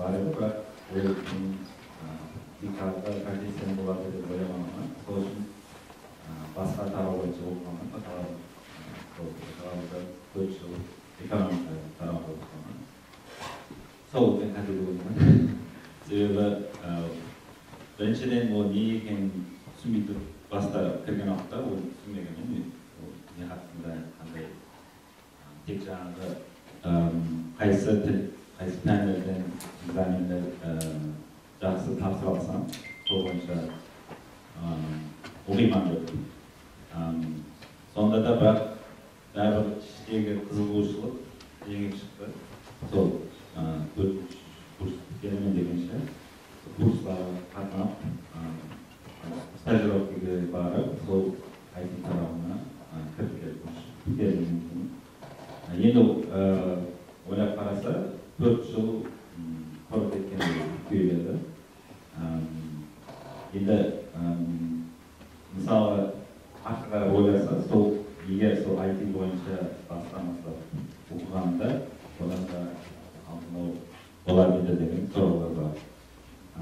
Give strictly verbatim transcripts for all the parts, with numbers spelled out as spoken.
Bar edi, biraq ol meniń, a, tiykarǵı professiyam boladı dep oylamaǵanman. Sol ushın, a, basqa tarawǵa jıǵılıp qaldım da, tarawım, a, sol tarawda tórt jıl ekonomika tarawında oqıǵanman. Sol men qáte boldım. Sebebi, a, birinshiden, ol ne ekenin túsinbey turıp, basta kirgen waqıtta, ol túsinbegenmen men. Ol ne haqqında, qanday Tek jańaǵı, ım, qaysı til, qaysı pánlerden ekzamenler, ım, jaqsı tapsıra alsam, sol boyınsha, ım, oqıyman dep. Im, sonda da, biraq, báribir ishtegi qızıǵıwshılıq jeńil shıqtı. Sol, ı, tórtinshi kurs pitkeremen degenshe kurslarǵa qatnap, ı, stajirovkaǵa barıp, sol I T tarawına, ı, kirip kettim. Pitkergennen keyin. I, endi, ı, oylap qarasa, tórt jıl, ım, qurı ketken kúyeledi. Im, endi, ım, mısalı, artqa qarap oylasa, sol, eger sol I T boyınsha bastan baslap oqıǵanımda, odan da aldın-aw bolar edi degen sorawlar bar. A,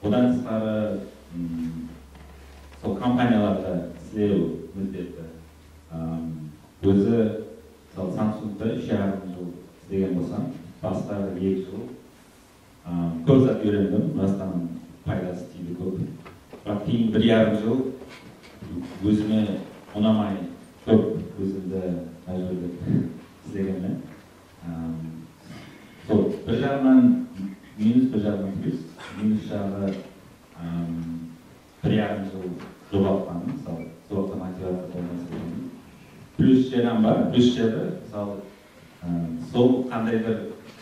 odan tısqarı, ım, sol kompaniyalarda islew múddeti. Im, ózi, mısalı, Samsungta úsh jarım jıl islegen bolsam, basqa eki jıl, ım, kóp zat úyrendim, rastan paydası tiydi kóp. Biraq keyin bir jarım jıl ózime unamay kóp ózimdi májbúrlep islegenmen. Im, sol, bir jaǵınan minus, bir jaǵınan plyus. Minus jaǵı, ım, bir jarım jıl joǵaltqanım, mısalı, sol waqıtta motivaciya bolmasa. Plyus jeri bar, plyus jeri, mısalı, ım, sol qanday bir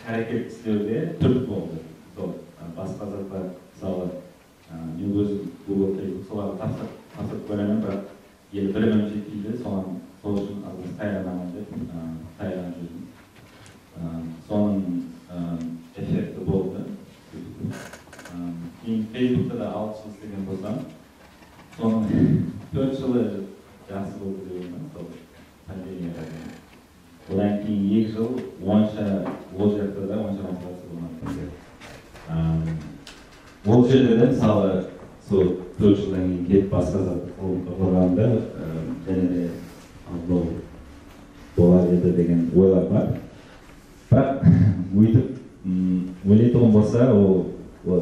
háreket islewde túrtki boldı. Sol, ı, basqa zatlar, mısalı, ı, men ózim Google Play solarǵa tapsırıp, tapsırıp kóremen, biraq ele bilimim jetpeydi, soǵan, sol ushın azǵas tayarlanaman dep, ı, tayarlanıp júrdim. I, sonıń, ı, effekti boldı. I, keyin Facebookta da altı jıl islegen bolsam, sonıń tórt jılı jaqsı boldı dep oylayman, sol pandemiyaǵa deyin. Odan keyin eki jıl onsha ol jaqta da onsha motivaciya bolmadı. Im, Ol jerde de, mısalı, sol tórt jıldan keyin kelip basqa zattı qılıp oqıǵanda, ı, jáne de aldın-aw bolar edi degen oylar bar. Biraq, óytip, ım, oylaytuǵın bolsa, ol, ol,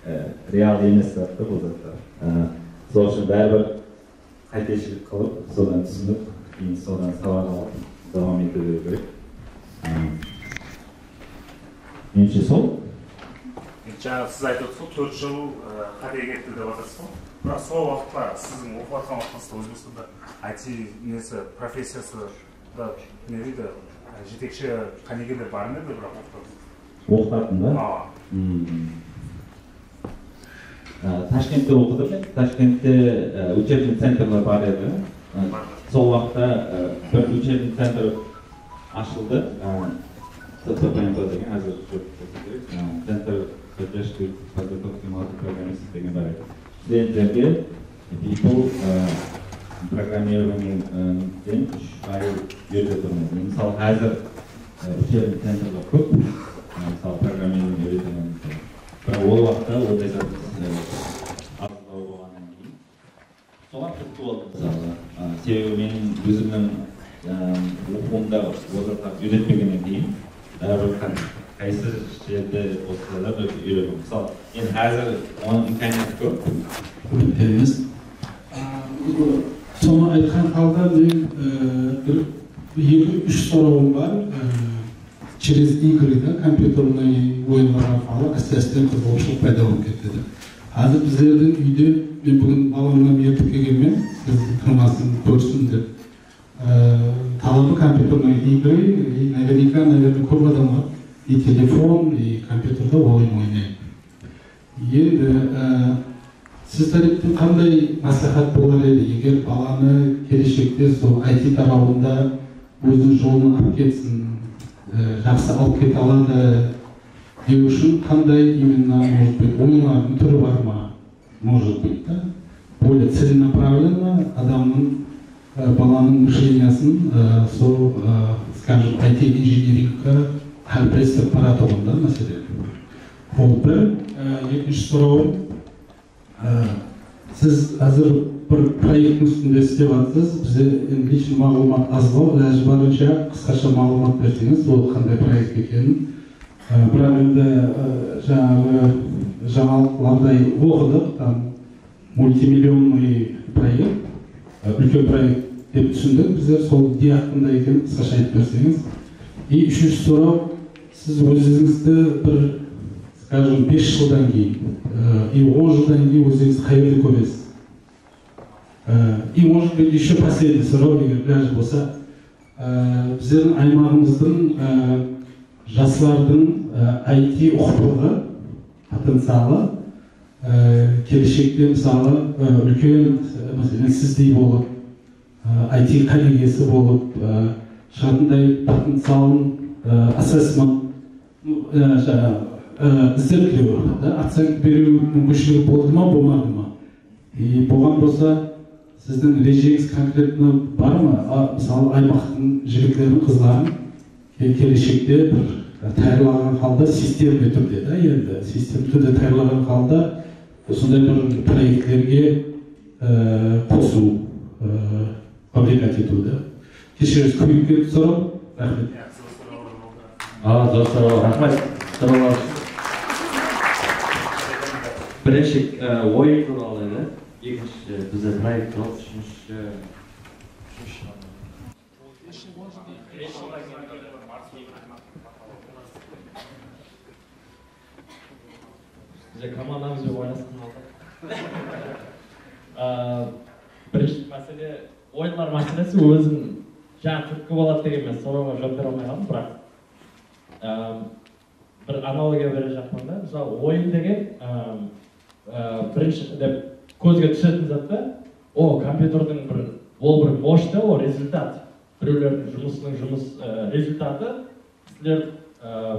ı, real emes zattı, bul zatlar. I, sol ushın báribir qáteshilik qılıp, sodan túsinip, keyin sodan sabaq alıp, dawam ete beriw kerek. Á, menimshe sol. Jańa siz aytıp otırsańız, tórt jıl, e, qáte ketti dep atırsız ǵoy. Biraq sol waqıtta siziń oqıp atırǵan waqtıńızda Ózbekstanda I T nesi, professiyası da, ne deydi, e, jetekshi qánigeler bar ma edi, biraq oqıtatuǵın? Oqıtatın ba? Awa. Hmm. Á, Tashkentte oqıdım men. Tashkentte, á, учебный центрler bar edi. Á, sol waqıtta, á, bir учебный центр ashıldı. Á, C P P M P degen, házir joq bolsa kerek. Á, Центр поддержки подготовки молодых программистов degen bar edi. Studentlerge biypul, á, programmirованиеден úsh ay úyretetuǵın edi. Mısalı, házir, á, учебный центрler kóp. Á, mısalı, programmirованиe úyretemen. Biraq ol waqıtta onday zat, e, azlıǵı bolǵannan keyin. Soǵan túrtki boldı, mısalı. A, sebebi meniń ózimniń, e, oqıwımda ol zatlardı úyretpegennen keyin, báribir qay-, qaysı jerde bolsa da bir úyrenip. Mısalı, endi házir onıń imkaniyatı kóp. Kóp emes. A, sonı aytqan halda men, e, bir, bir eki-úsh sorawım bar. E, Через игры da, kompyuterniy oyınlar arqalı áste-áste qızıǵıwshılıq payda bolıp ketedi. Házir bizlerdiń úyde, men búgin balamdı ertip kelgenmen, siz firmasın kórsin dep. Ee, talabı kompyuterniy игры, и наверняка, наверное, kóp adamlar и telefon, и kompyuterde oyın oynaydı. Endi, e, siz tárepten qanday másláhát bolar edi, eger balanı keleshekte sol I T tarawında óziniń jolın alıp ketsin, e, jaqsı alıp kete aladı dew ushın qanday именно, может быть, oyınlardıń túri bar ma? Может быть, да? Более целенаправленно adamnıń, e, balanıń мышленияsın, e, sol, e, скажем, I T инжиниринге qáliplestirip baratuǵın da másele. Bul bir, e, ekinshi sorawım, e, siz házir bir proekttiń ústinde islep atırsız, bizde endi личный maǵlıwmat azǵaw, ilajı barınsha qısqasha maǵlıwmat berseńiz, ol qanday proekt ekenin. E, biraq endi, e, jańaǵı jańalıqlarday oqıdıq, tam multimillionный proekt, e, úlken proekt dep túsindik bizler, sol ne haqqında ekenin qısqasha aytıp berseńiz. И úshinshi soraw, siz ózińizdi bir, скажем, bes jıldan keyin, e, и on jıldan keyin ózińizdi qay jerde kóresiz? E, и, может быть, ещё последний soraw, eger ilajı bolsa, e, bizlerdiń aymaǵımızdıń, e, jaslardıń, e, I T uqıplıǵı, potencialı, e, keleshekte, mısalı, e, úlken, e, máselen, sizdey bolıp, e, I T qáligesi bolıp, e, shıǵatınday potencialın, e, assessment, e, jańa, e, izertlew, da, ocenka beriw múmkinshiligi boldı ma, bolmadı ma? E, bolǵan bolsa, sizdiń rejeńiz konkretno bar ma? A, mısalı, aymaqtıń jigitlerin, qızların ke-, keleshekte bir, e, tayarlaǵan halda, sistemli túrde da, endi, sistemli túrde tayarlaǵan halda usınday bir proektlerge, e, qosıw, e, vovлекать etiwdi. Keshiresiz, kóbeyip ketti soraw. Raxmet. A, zor soraw, raxmet. Sorawlar. Birinshi, e, oyın tuwralı edi. Ekinshi bizde proekt tuwralı, úshinshi, úshinshi. Bizde komandamız benen oynasqan halda. Aa, birinshi másele, oyınlar máselesi ózin jańa túrtki boladı degen men sorawǵa juwap bere almay qaldım, biraq, aa, bir analogiya berejaqpan da. Mısalı, oyın degen, aa, aa, birinshi dep kózge túsetin zat ta, o, kompyuterdiń bir, ol bir мощь ta, o, rezultat. Birewlerdiń jumısınıń jumıs, aa, rezultatı. Sizler, aa,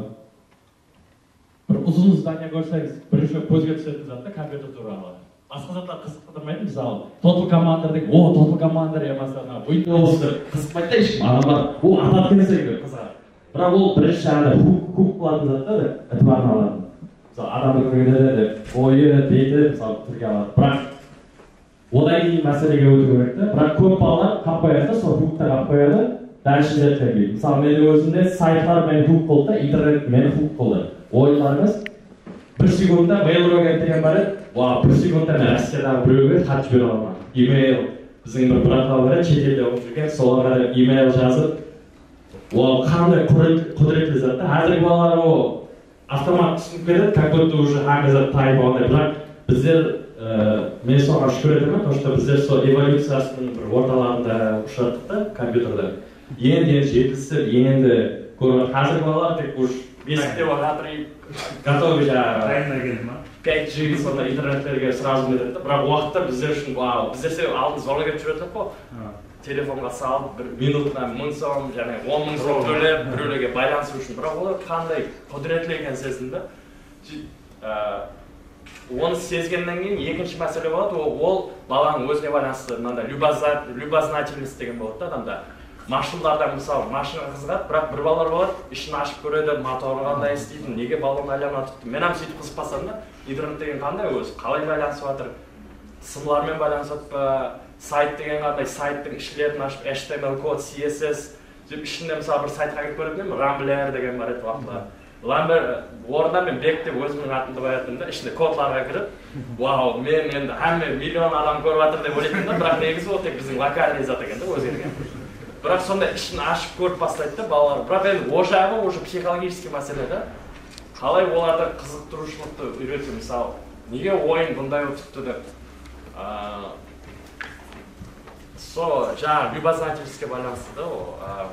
Bir uzın zdaniya kórseńiz, birinshi kózge túsetin zat ta kompyuter tuwralı. Basqa zatlar qızıqtırmaydı, mısalı, Total Commander dep, o, Total Commander yamasa mına Windows'tı qızıqpaydı da hesh kim. Adamlar, o, atadı eken dep qızıǵadı. Biraq ol birinshi jańaǵıday hook, hook qılatın zat ta, itibarın alatın. Mısalı, adamdı kórgende de, boyı, beti, mısalı, tilge aladı. Biraq Odan keyin máselege ótiw kerek ta. Biraq kóp balalar qap qoyadı da, sol hookta qap qoyadı, dálshe izertlenbeydi. Mısalı, meniń ózimde saytlar meni hook qıldı da, internet meni hook qıldı. Oyınlar emes. Bir sekundta Mail Rocket degen bar edi. Wa, bir sekundta men Rossiyadaǵı birewge xat jibere alaman. Email, biziń bir bratlar bar edi, shet elde oqıp júrgen, solarǵa dep email jazıp, wa, qanday qudret-, qúdiretli zat ta. Házirgi balalar o Avtomat túsinip ketedi, как будто уже hámme zat tayıp alǵanday. Biraq bizler, e, men soǵan shúkir etemen, то, что bizler sol evolyuciyasınıń bir ortalarında ushırattıq ta kompyuterdi. Endi, endi jetilisip, endi kórip, házirgi balalar tek уже besikte otırıp, готовый jańaǵı, dayınına keldi ma? Пять джи sonday internetlerge сразу netedi da. Biraq o waqıtta bizler ushın, vau, bizler sebebi aldın zorlap ketip júretin ǵo. Telefonǵa salıp, bir minutına mıń som, jáne on mıń som tólep, birewlerge baylanısıw ushın. Biraq olar qanday qúdiretli eken sezdim da. Sóyt-, á, onı sezgennen keyin ekinshi másele boladı, o-, ol balanıń ózine baylanıslı, mınanday любозна-, любознательность degen boladı da adamda. Mashinalardan, mısalı, mashinaǵa qızıǵadı, biraq bir balalar boladı, ishin ashıp kóredi, motorı qanday isleydi, nege balon aylanıp atırıptı. Men hám sóytip qızıqıp basladım da, internet degen qanday ózi, qalay baylanısıp atır, sımlar menen baylanısıp atır pa, Sayt degen qanday, sayttıń ishlerin ashıp, H T M L kod, C S S, dep ishinde, mısalı, bir saytqa kirip kóretin edim, Rambler degen bar edi waqtılar. Rambler, ornına men Bek dep ózimniń atımdı qoyatınmın da, ishinde kodlarǵa kirip, vau, men endi hámme million adam kórip atır dep oylaytınmın da, biraq negizi ol tek biziń lokalnıy zat eken da, ózgergen. Biraq sonday ishin ashıp kórip baslaydı da balalar. Biraq endi o jaǵı уже психологический másele da. Qalay olarda qızıqtırıwshılıqtı úyretiw, mısalı, nege oyın bunday bolıp turıptı dep. A, so, jańa, любознательностьке baylanıslı da ol. A,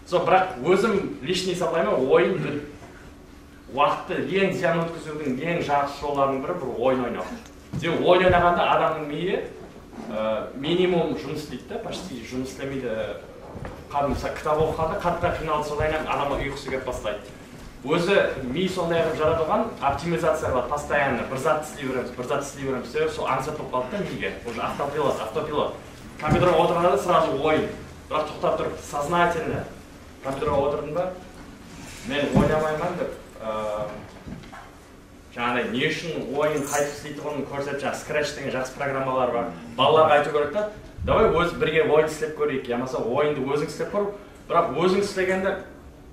so, biraq ózim личный esaplayman, oyın bir waqıttı eń zıyan ótkiziwdiń eń jaqsı jollarınıń biri bir oyın oynaw. Sebebi oyın oynaǵanda adamnıń miyi, e, minimum jumıs isleydi da, почти jumıs islemeydi. Qádim, mısalı, kitap oqıǵanda qattı qıynalıp, sodan keyin adamǵa uyqısı kelip baslaydı. Ózi miy sonday qılıp jaratılǵan, optimizaciya qıladı, постоянно bir zat isley beremiz, bir zat isley beremiz. Sebebi sol ańsat bolıp qaladı da miyge. Уже автопилот, автопилот. Kompyuterge otırǵanda da сразу oyın. Biraq toqtap turıp, сознательно. Kompyuterge otırdım ba, men oynamayman dep, e, Jańaǵıday, ne ushın oyın qaytıp isleytuǵının kórsetip, jańa Scratch degen jaqsı programmalar bar. Balalarǵa aytıw kerek ta, davay, óz birge oyın islep kóreyik, yamasa oyındı óziń islep kór. Biraq óziń islegende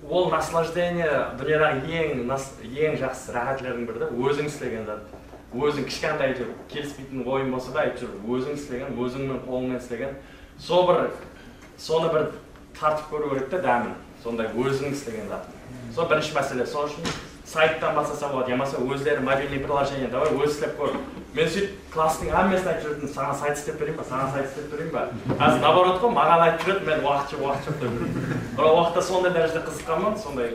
ol наслаждение dúnyadaǵı eń nas-, eń jaqsı ráhátlerdiń biri de, óziń islegen zat. Óziń kishkentay, áytewir, kelispeytin oyın bolsa da, áytewir, óziń islegen, ózińniń qolıńnan islegen. Sol bir, sonı bir tartıp kóriw kerek te dámin. Sonday óziń islegen zatın. Sol birinshi másele. Sol ushın sayttan baslasa boladı, yamasa ózleri mobilnıy приложение, davay, ózi islep kór. Men sóytip klasstıń hámmesin aytıp júretin, saǵan sayt islep bereyin ba, saǵan sayt islep bereyin ba? Házir наоборот ǵoy, maǵan aytıp júredi, men waqıt joq, waqıt joq dep. Biraq waqıtta sonday dárejede qızıqqanman, sonday,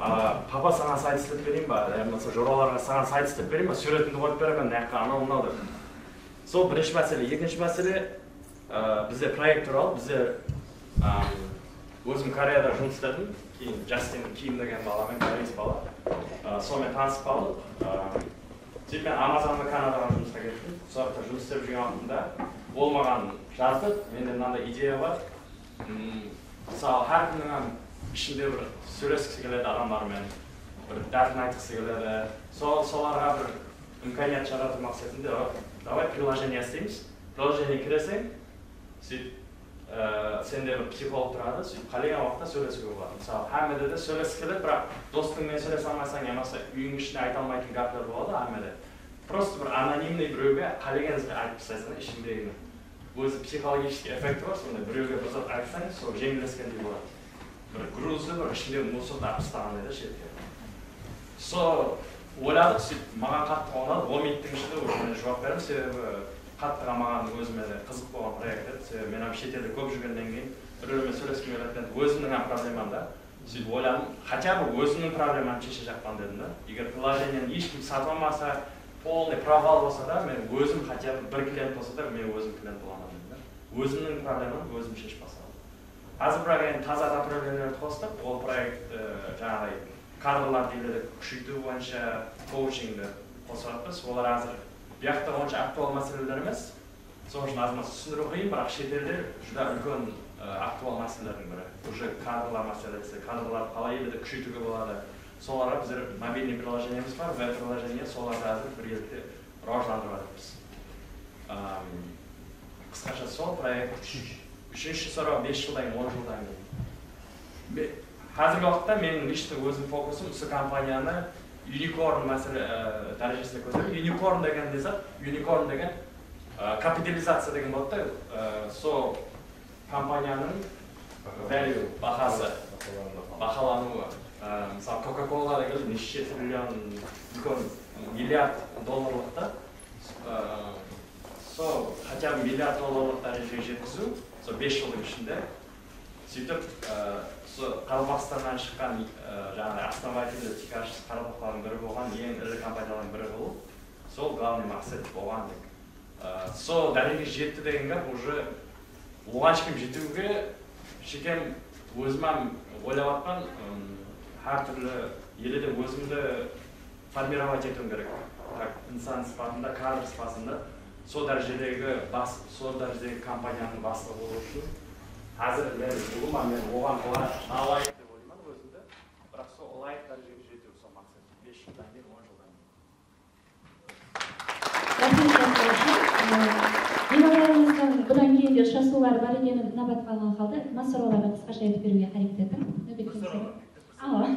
a, papa, saǵan sayt islep bereyin ba, yamasa joralarǵa saǵan sayt islep bereyin ba, súwretińdi qoyıp beremen, mına jaqqa, anaw, mınaw dep. Sol birinshi másele. Ekinshi másele, á, bizde proekt tuwralı, bizde, á, ózim Koreyada jumıs isledim, keyin Jastin Kim degen balamen, koreys bala. Á, sonıman tanısıp qaldıq. Á, sóytip men Amazonǵa, Kanadaǵa jumısqa kettim. Sol jaqta jumıs islep júrgen waqtımda ol maǵan jazdı, mende mınanday ideya bar. Mısalı, hár kimniń hám ishinde bir sóyleskisi keledi adamlar menen, bir dárdin aytqısı keledi. Sol, solarǵa bir imkaniyat jaratıw maqsetinde, davay, приложение isleymiz. Приложение kireseń, sóytip, e, sende bir psixolog turadı, sóytip qálegen waqıtta sóylesiwge boladı. Mısalı, hámmede de sóyleskisi keledi, biraq dostıń menen sóylese almaysań, yamasa úyińniń ishine ayta almaytın gápler boladı, hámmede. Просто bir anonimnıy birewge qálegen zat aytıp taslaysań, ishińdegini. Ózi psixologicheskiy effekti bar, sonday birewge bir zat aytsań, sol jeńilleskendey boladı. Bir gruzdı, bir ishindegi musordı alıp taslaǵanday da shetke. Sol oyladıq, sóytip, maǵan qattı unadı, on minuttıń ishinde уже men juwap berdim, sebebi qattı maǵan ózime de qızıq bolǵan proekt edi, sebebi men hám shet elde kóp júrgennen keyin birewler menen sóyleskim keledi, ózimniń hám problemam da. Sóytip oyladım, хотя бы ózimniń problemamdı sheshejaqpan dedim da. Eger приложениени hesh kim satıp almasa, полный провал bolsa da, men ózim хотя бы bir klient bolsa da, men ózim klient bolaman dedim da. Ózimniń problemamdı ózim sheship basladım. Házir biraq endi taza направлениелерdi qostıq. Ol proekt, e, jańaǵıday kadrlardı ele de kúsheytiw boyınsha kouchingdi qosıp atırmız. Olar házir buyaqta onsha aktual máseleler emes. Sonıń ushın azmaz túsindiriw qıyın, biraq shet elde júdá úlken, e, aktual máselelerdiń biri. Уже kadrlar máselesi, kadrlardı qalay ele de kúsheytiwge boladı. Solarǵa bizler mobilnıy приложениемiz bar, веб-приложение, solardı házir birgelikte rawajlandırıp atırmız. Am, qısqasha sol proekt. Úshinshi soraw, bes jıldan keyin, on jıldan keyin. Me-, házirgi waqıtta meniń лично ózim fokusım usı kompaniyanı unicorn másele, e, dárejesine kóteriw. Unicorn degen ne zat? Unicorn degen, e, kapitalizaciya degen boladı da, e, sol kompaniyanıń value, bahası, bahalanıwı. E, mısalı, Coca-Cola degen neshe trillion úlken milliard dollarlıq ta. E, sol хотя бы milliard dollarlıq dárejege jetkiziw, sol bes jıldıń ishinde. Sóytip, e, sol Qaraqalpaqstannan shıqqan, e, jańaǵıday основатель, tiykarshısı qaraqalpaqlardıń biri bolǵan eń iri kompaniyalardıń biri bolıp, sol главный maqset bolǵan dep. E, sol dárejege jetti degen gáp уже oǵan shekem jetiwge shekem ózim hám oylap atpan, ım, hár túrli ele de ózimdi формировать etiwim kerek. Так, insan sıpatında, kadr sıpatında sol dárejedegi bas-, sol dárejedegi kompaniyanıń baslıǵı bolıw ushın házir men ulıwma men oǵan ıla-, ılayıq dep oylayman ózimdi. Biraq sol ılayıq dárejege jetiw, sol maqset. Bes jıldan keyin, on jıldan keyin. Raxmet, Jaslar ushın. E, miymanlarımızdıń budan keyingi ushırasıwları bar ekenin inobatqa alǵan halda, mınaw sorawlardı qısqasha etip beriwge háreket etiń. Náwbetke soraw. Awa.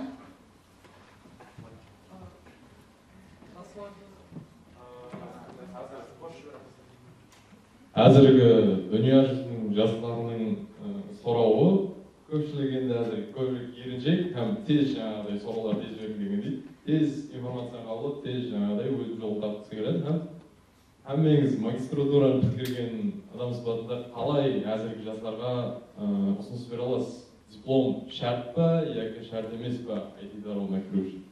Házirgi dúnya júziniń jaslarınıń, e, sorawı, kópshilik endi házir kóbirek erinshek hám tez, jańaǵıday, sorawlar tez beriń degendey, tez informaciya qabıl alıp, tez, jańaǵıday, ózin jol tapqısı keledi hám hámmeńiz magistraturanı pitkergen adam sıpatında qalay házirgi jaslarǵa, e, usınıs bere alasız? Diplom shárt pa yaki shárt emes pa I T tarmaqqa kiriw ushın?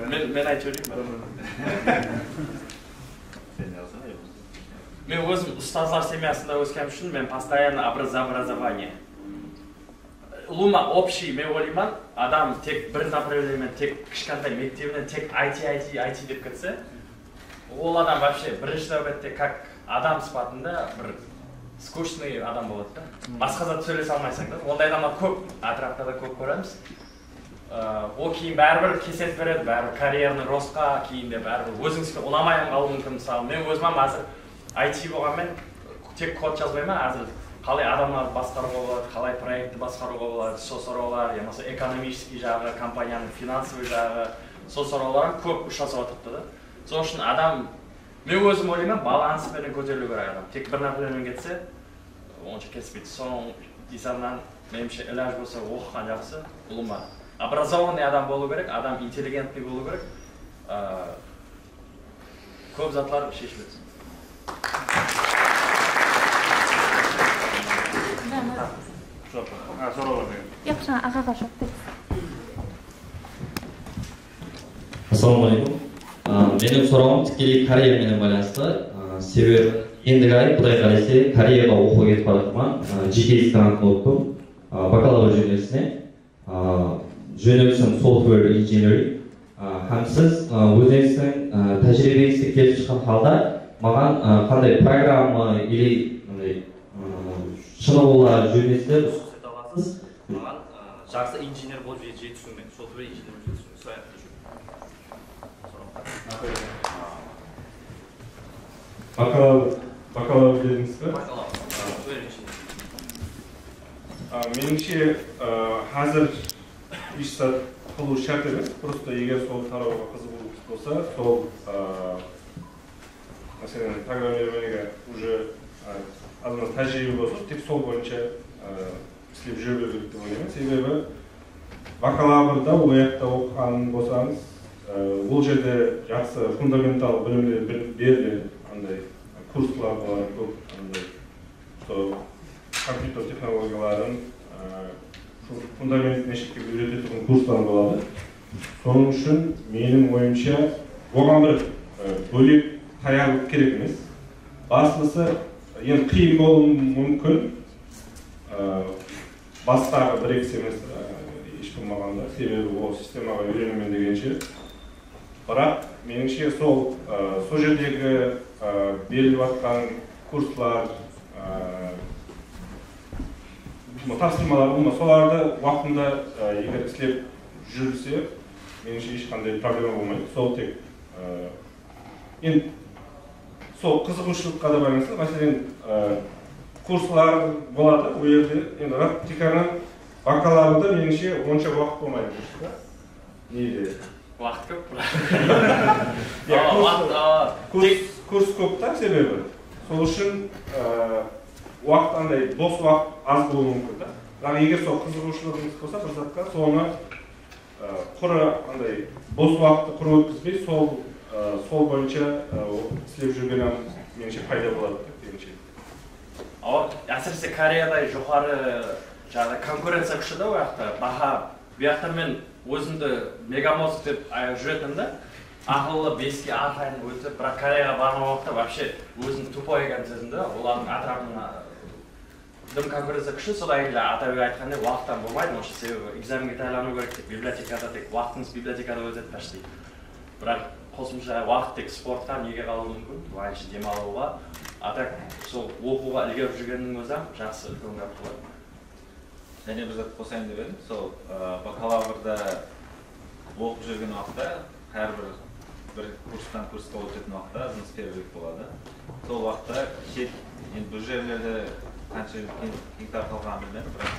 Men, men aytıp jibereyin ba? Men ózim ustazlar semyasında óskenim ushın men постоянно образ-, образование. Ulıwma общий, men oylayman, adam tek bir направление menen, tek kishkentay mektebinen tek I T, I T, I T dep ketse, ol adam вообще birinshi náwbette как adam sıpatında bir скучный adam boladı da. Basqa zat sóylese almaysań da. Onday adamlar kóp, átirapta da kóp kóremiz. Aa, ol keyin báribir kesent beredi, báribir karьerный rostqa, keyin de báribir ózińizge unamay hám qalıwı múmkin. Mısalı, men ózim hám házir I T bolǵanmen, tek kod jazbayman, házir qalay adamlardı basqarıwǵa boladı, qalay proektti basqarıwǵa boladı, sol sorawlar, yamasa экономический jaǵı, kompaniyanıń finansovıy jaǵı, sol sorawlar hám kóp ushırasıp atırıptı da. Sol ushın adam, men ózim oylayman, balansı penen kóteriliw kerek adam. Tek bir nápirenen ketse, onsha kelispeydi. Sonıń esabınan, menimshe, ilaj bolsa oqıǵan jaqsı, ulıwma. Образованный adam bolıw kerek, adam интеллигентный bolıw kerek. Aa, kóp zatlar sheshiledi. Ha, soraw bar ma? Yoq, jańa aǵaǵa juwap beresiz. Assalawma aleykum. Á, meniń sorawım tikkeley karera menen baylanıslı. Á, sebebi endigi ay, Quday qálese, Koreyaǵa oqıwǵa ketip baratırman. Á, G T S grantın uttım. Á, bakalavr jónelisine. Á, jónelisim software engineering. Á, hám siz, á, ózińizdiń, á, tájiriybeńizdi kelip shıqqan halda maǵan, á, qanday programma ili mınday, á, shınıǵıwlar jónelisler usınsıta alasız? Maǵan, á, jaqsı injener bolıp je- jetisiwim, software injener bolıp jetisiwim, sol jaqta júr. Bakalavr, bakalavr dedińiz be? Bakalavr, software injener. A, menińshe, a, házir hesh zat qılıw shárt emes. Prosto eger sol tarawǵa qızıǵıwıńız bolsa, sol, a, máselen, programmirованиеǵa уже, a, azmaz tájiriybe bolsa, tek sol boyınsha, a, islep júre beriw kerek dep oylayman. Sebebi bakalavrda, o jaqta oqıǵan bolsańız, e, ol jerde jaqsı fundamental bilimler ber- beriledi, anday kurslar boladı, kóp anday, sol kompyuter texnologiyaların, e, fun- fundamentine shekem úyretetuǵın kurslar boladı. Sonıń ushın meniń oyımsha oǵan bir, e, bólek tayarlıq kerek emes. Baslısı, endi qıyın bolıwı múmkin, e, bastaǵı bir-eki semestr, e, hesh bolmaǵanda, sebebi ol sistemaǵa úyrenimen degenshe. Biraq, menińshe, sol, e, sol jerdegi, e, berilip atqan kurslar, e, bu tapsırmalar, ulıwma, solardı waqtında, e, eger islep júrilse, menińshe, hesh qanday problema bolmaydı. Sol tek, e, Endi sol qızıǵıwshılıqqa da baylanıslı. Máselen, e, kurslar boladı, ol jerde endi praktikanı bakalavrda, menińshe, onsha waqıt bolmaydı, durıs pa? Nege? Waqıt kóp. Ya, Awa, kurs, waqıt, awa. kurs, Tek kurs kóp ta sebebi. Sol ushın, e, waqıt anday bos waqıt az bolıwı múmkin da. Biraq eger sol qızıǵıwshılıǵıńız bolsa bir zatqa, sonı Á, qurı anday bos waqıttı qurı ótkizbey, sol, á, sol boyınsha, á, o- islep júrgen hám, menińshe, payda boladı dep, menińshe. Awa, ásirese Koreyaday joqarı, jańaǵıday, konkurenciya kúshli da, o jaqta baha. Bu jaqta men ózimdi megomozg dep, ay, júretuǵınman da. Aqıllı, beske arqayın ótip, biraq Koreyaǵa barǵan waqıtta вообще ózim тупой eken sezdim da, olardıń átirapına. Dım konkurenciya kúshli, sodan keyin de Atabek aytqanday waqıttan bolmaydı, onsha, sebebi ekzamenge tayarlanıw kerek, tek bibliotekada, tek waqtıńız bibliotekada ótedi почти. Biraq qosımsha waqıt tek sportqa, nege qalıwı múmkin, былайınsha dem alıwǵa. А так, sol oqıwǵa ilgerip júrgenniń ózi hám jaqsı, úlken gáp boladı. Jáne bir zat qosayın dep edim, sol, ı, bakalavrda oqıp júrgen waqıtta hár bir, bir kurstan kursqa ótetin waqıtta jumıs berlik boladı. Sol waqıtta shet, endi bul jerlerde qansha keń, keń tarqalǵanın bilmedim, biraq,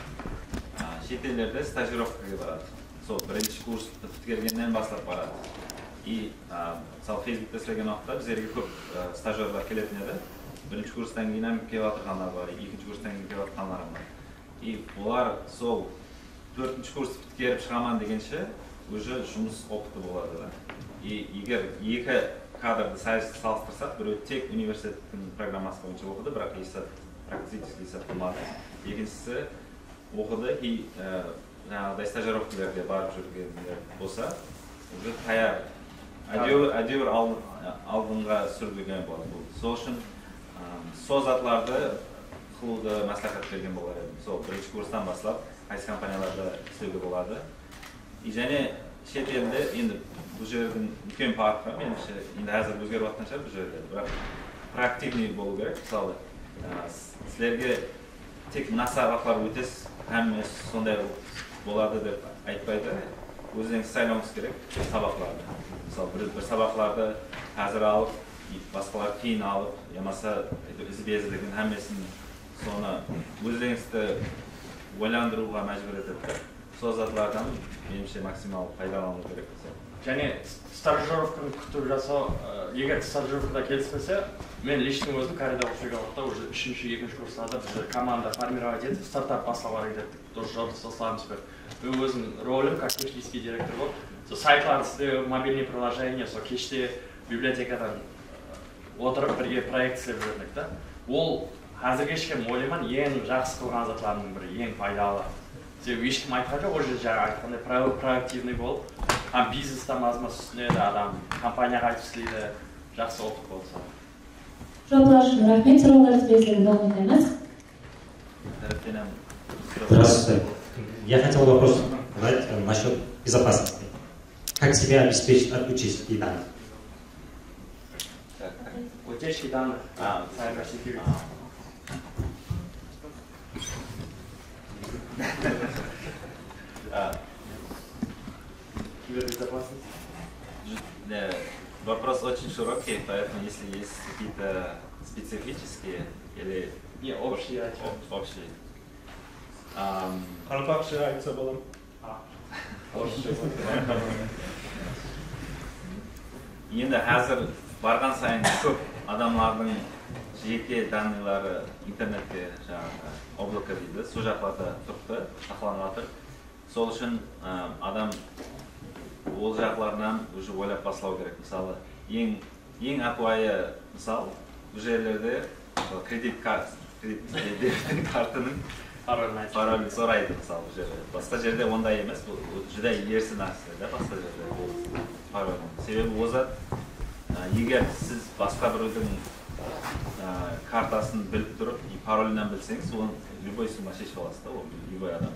a, shet ellerde stajirovkaǵa baradı. Sol birinshi kurstı pitkergennen baslap baradı. I, a, mısalı, Facebookta islegen waqıtta bizlerge kóp, a, stajyorlar keletin edi. Birinshi kurstan keyin hám kelip atırǵanlar bar, ekinshi kurstan keyin kelip atqanlar hám bar. I olar sol tórtinshi kurstı pitkerip shıǵaman degenshe, уже jumıs opıtı boladı da. I eger eki kadrdı say- salıstırsaq, birew tek universitettiń programması boyınsha oqıdı, biraq hesh zat, практический zat qılmadı. Ekinshisi oqıdı, i, e, jańaǵıday stajirovkalarge barıp júrgenler bolsa, уже tayar, ádewir, ádewir aldın- aldınǵa súrilgen boladı. Bul, sol ushın, e, sol zatlardı qılıwdı másláhát bergen bolar edim. Sol birinshi kurstan baslap, Qaysı kompaniyalarda islewge boladı? I jáne shet elde, endi bul jerdiń úlken parqı, menimshe, endi házir ózgerip atqan shıǵar bul jerler, biraq proaktivnıy bolıw kerek. Mısalı, a, s-, sizlerge tek mına sabaqlar ótesiz, hámme sonday boladı dep aytpaydı. Ózińiz saylawıńız kerek sabaqlardı. Mısalı, bir, bir sabaqlardı házir alıp, basqalardı keyin alıp, yamasa iz bezligin, hámmesin, sonı ózińizdi oylandırıwǵa májbúr etedi. Sol zatlardan, menimshe, maksimal paydalanıw kerek. Jáne stajirovkanı kútip jasaw, e, eger stajirovkada kelispese, men lishniy ózim Koreyada oqıp júrgen waqıtta, уже úshinshi, ekinshi kurslarda biz komanda formirovat etip, startap baslap alayıq dedik. Durıs jumıs taslamız ba? Men ózim rolim как технический директор bolıp, sol saytlardı islew, mobilniy приложение, sol keshte bibliotekadan otırıp birge proekt islep júrgen edik ta. Ol házirge shekem oylayman, eń jaqsı qılǵan zatlarımnıń biri, eń paydalı. Sebebi hesh kim aytqan joq, ol jerde jańa aytqanday pro-, proaktivnıy bolıp, hám biznesten azmaz túsinedi adam, kompaniyaǵa qaytıp isleydi, jaqsı opıt boldı. Juwaplar ushın raxmet, sorawlardı tezlegen dawam etemiz. Здравствуйте. Я хотел вопрос задать, э, насчёт безопасности. Как себя обеспечить от утечки данных? Утечки данных. А, cyber security. А. Кибербезопасность. Вопрос очень широкий, поэтому если есть какие-то специфические или... Не, общие, об-, общие. Ам. Qaraqalpaqsha aytsa bola ma? Endi házir barǵan sayın kóp adamlardıń jeke данныйлары internetke, jańaǵı, облако deydi, sol jaqlarda turıptı, saqlanıp atır. Sol ushın, ı, adam ol jaqlarınan уже oylap baslaw kerek. Mısalı, eń Eń ápiwayı mısal, bul jerlerde, mısalı, kredit kart, kredit, debit kartınıń parolin soraydı, mısalı, bul jerde. Basqa jerde onday emes, bul, bul júdá ersi nárse da, basqa jerde bul parolin. Sebebi o zat, a, eger siz basqa birewdiń, a, kartasın bilip turıp, parolinen bilseńiz, onı любой summa sheship alasız da, ol любой adam.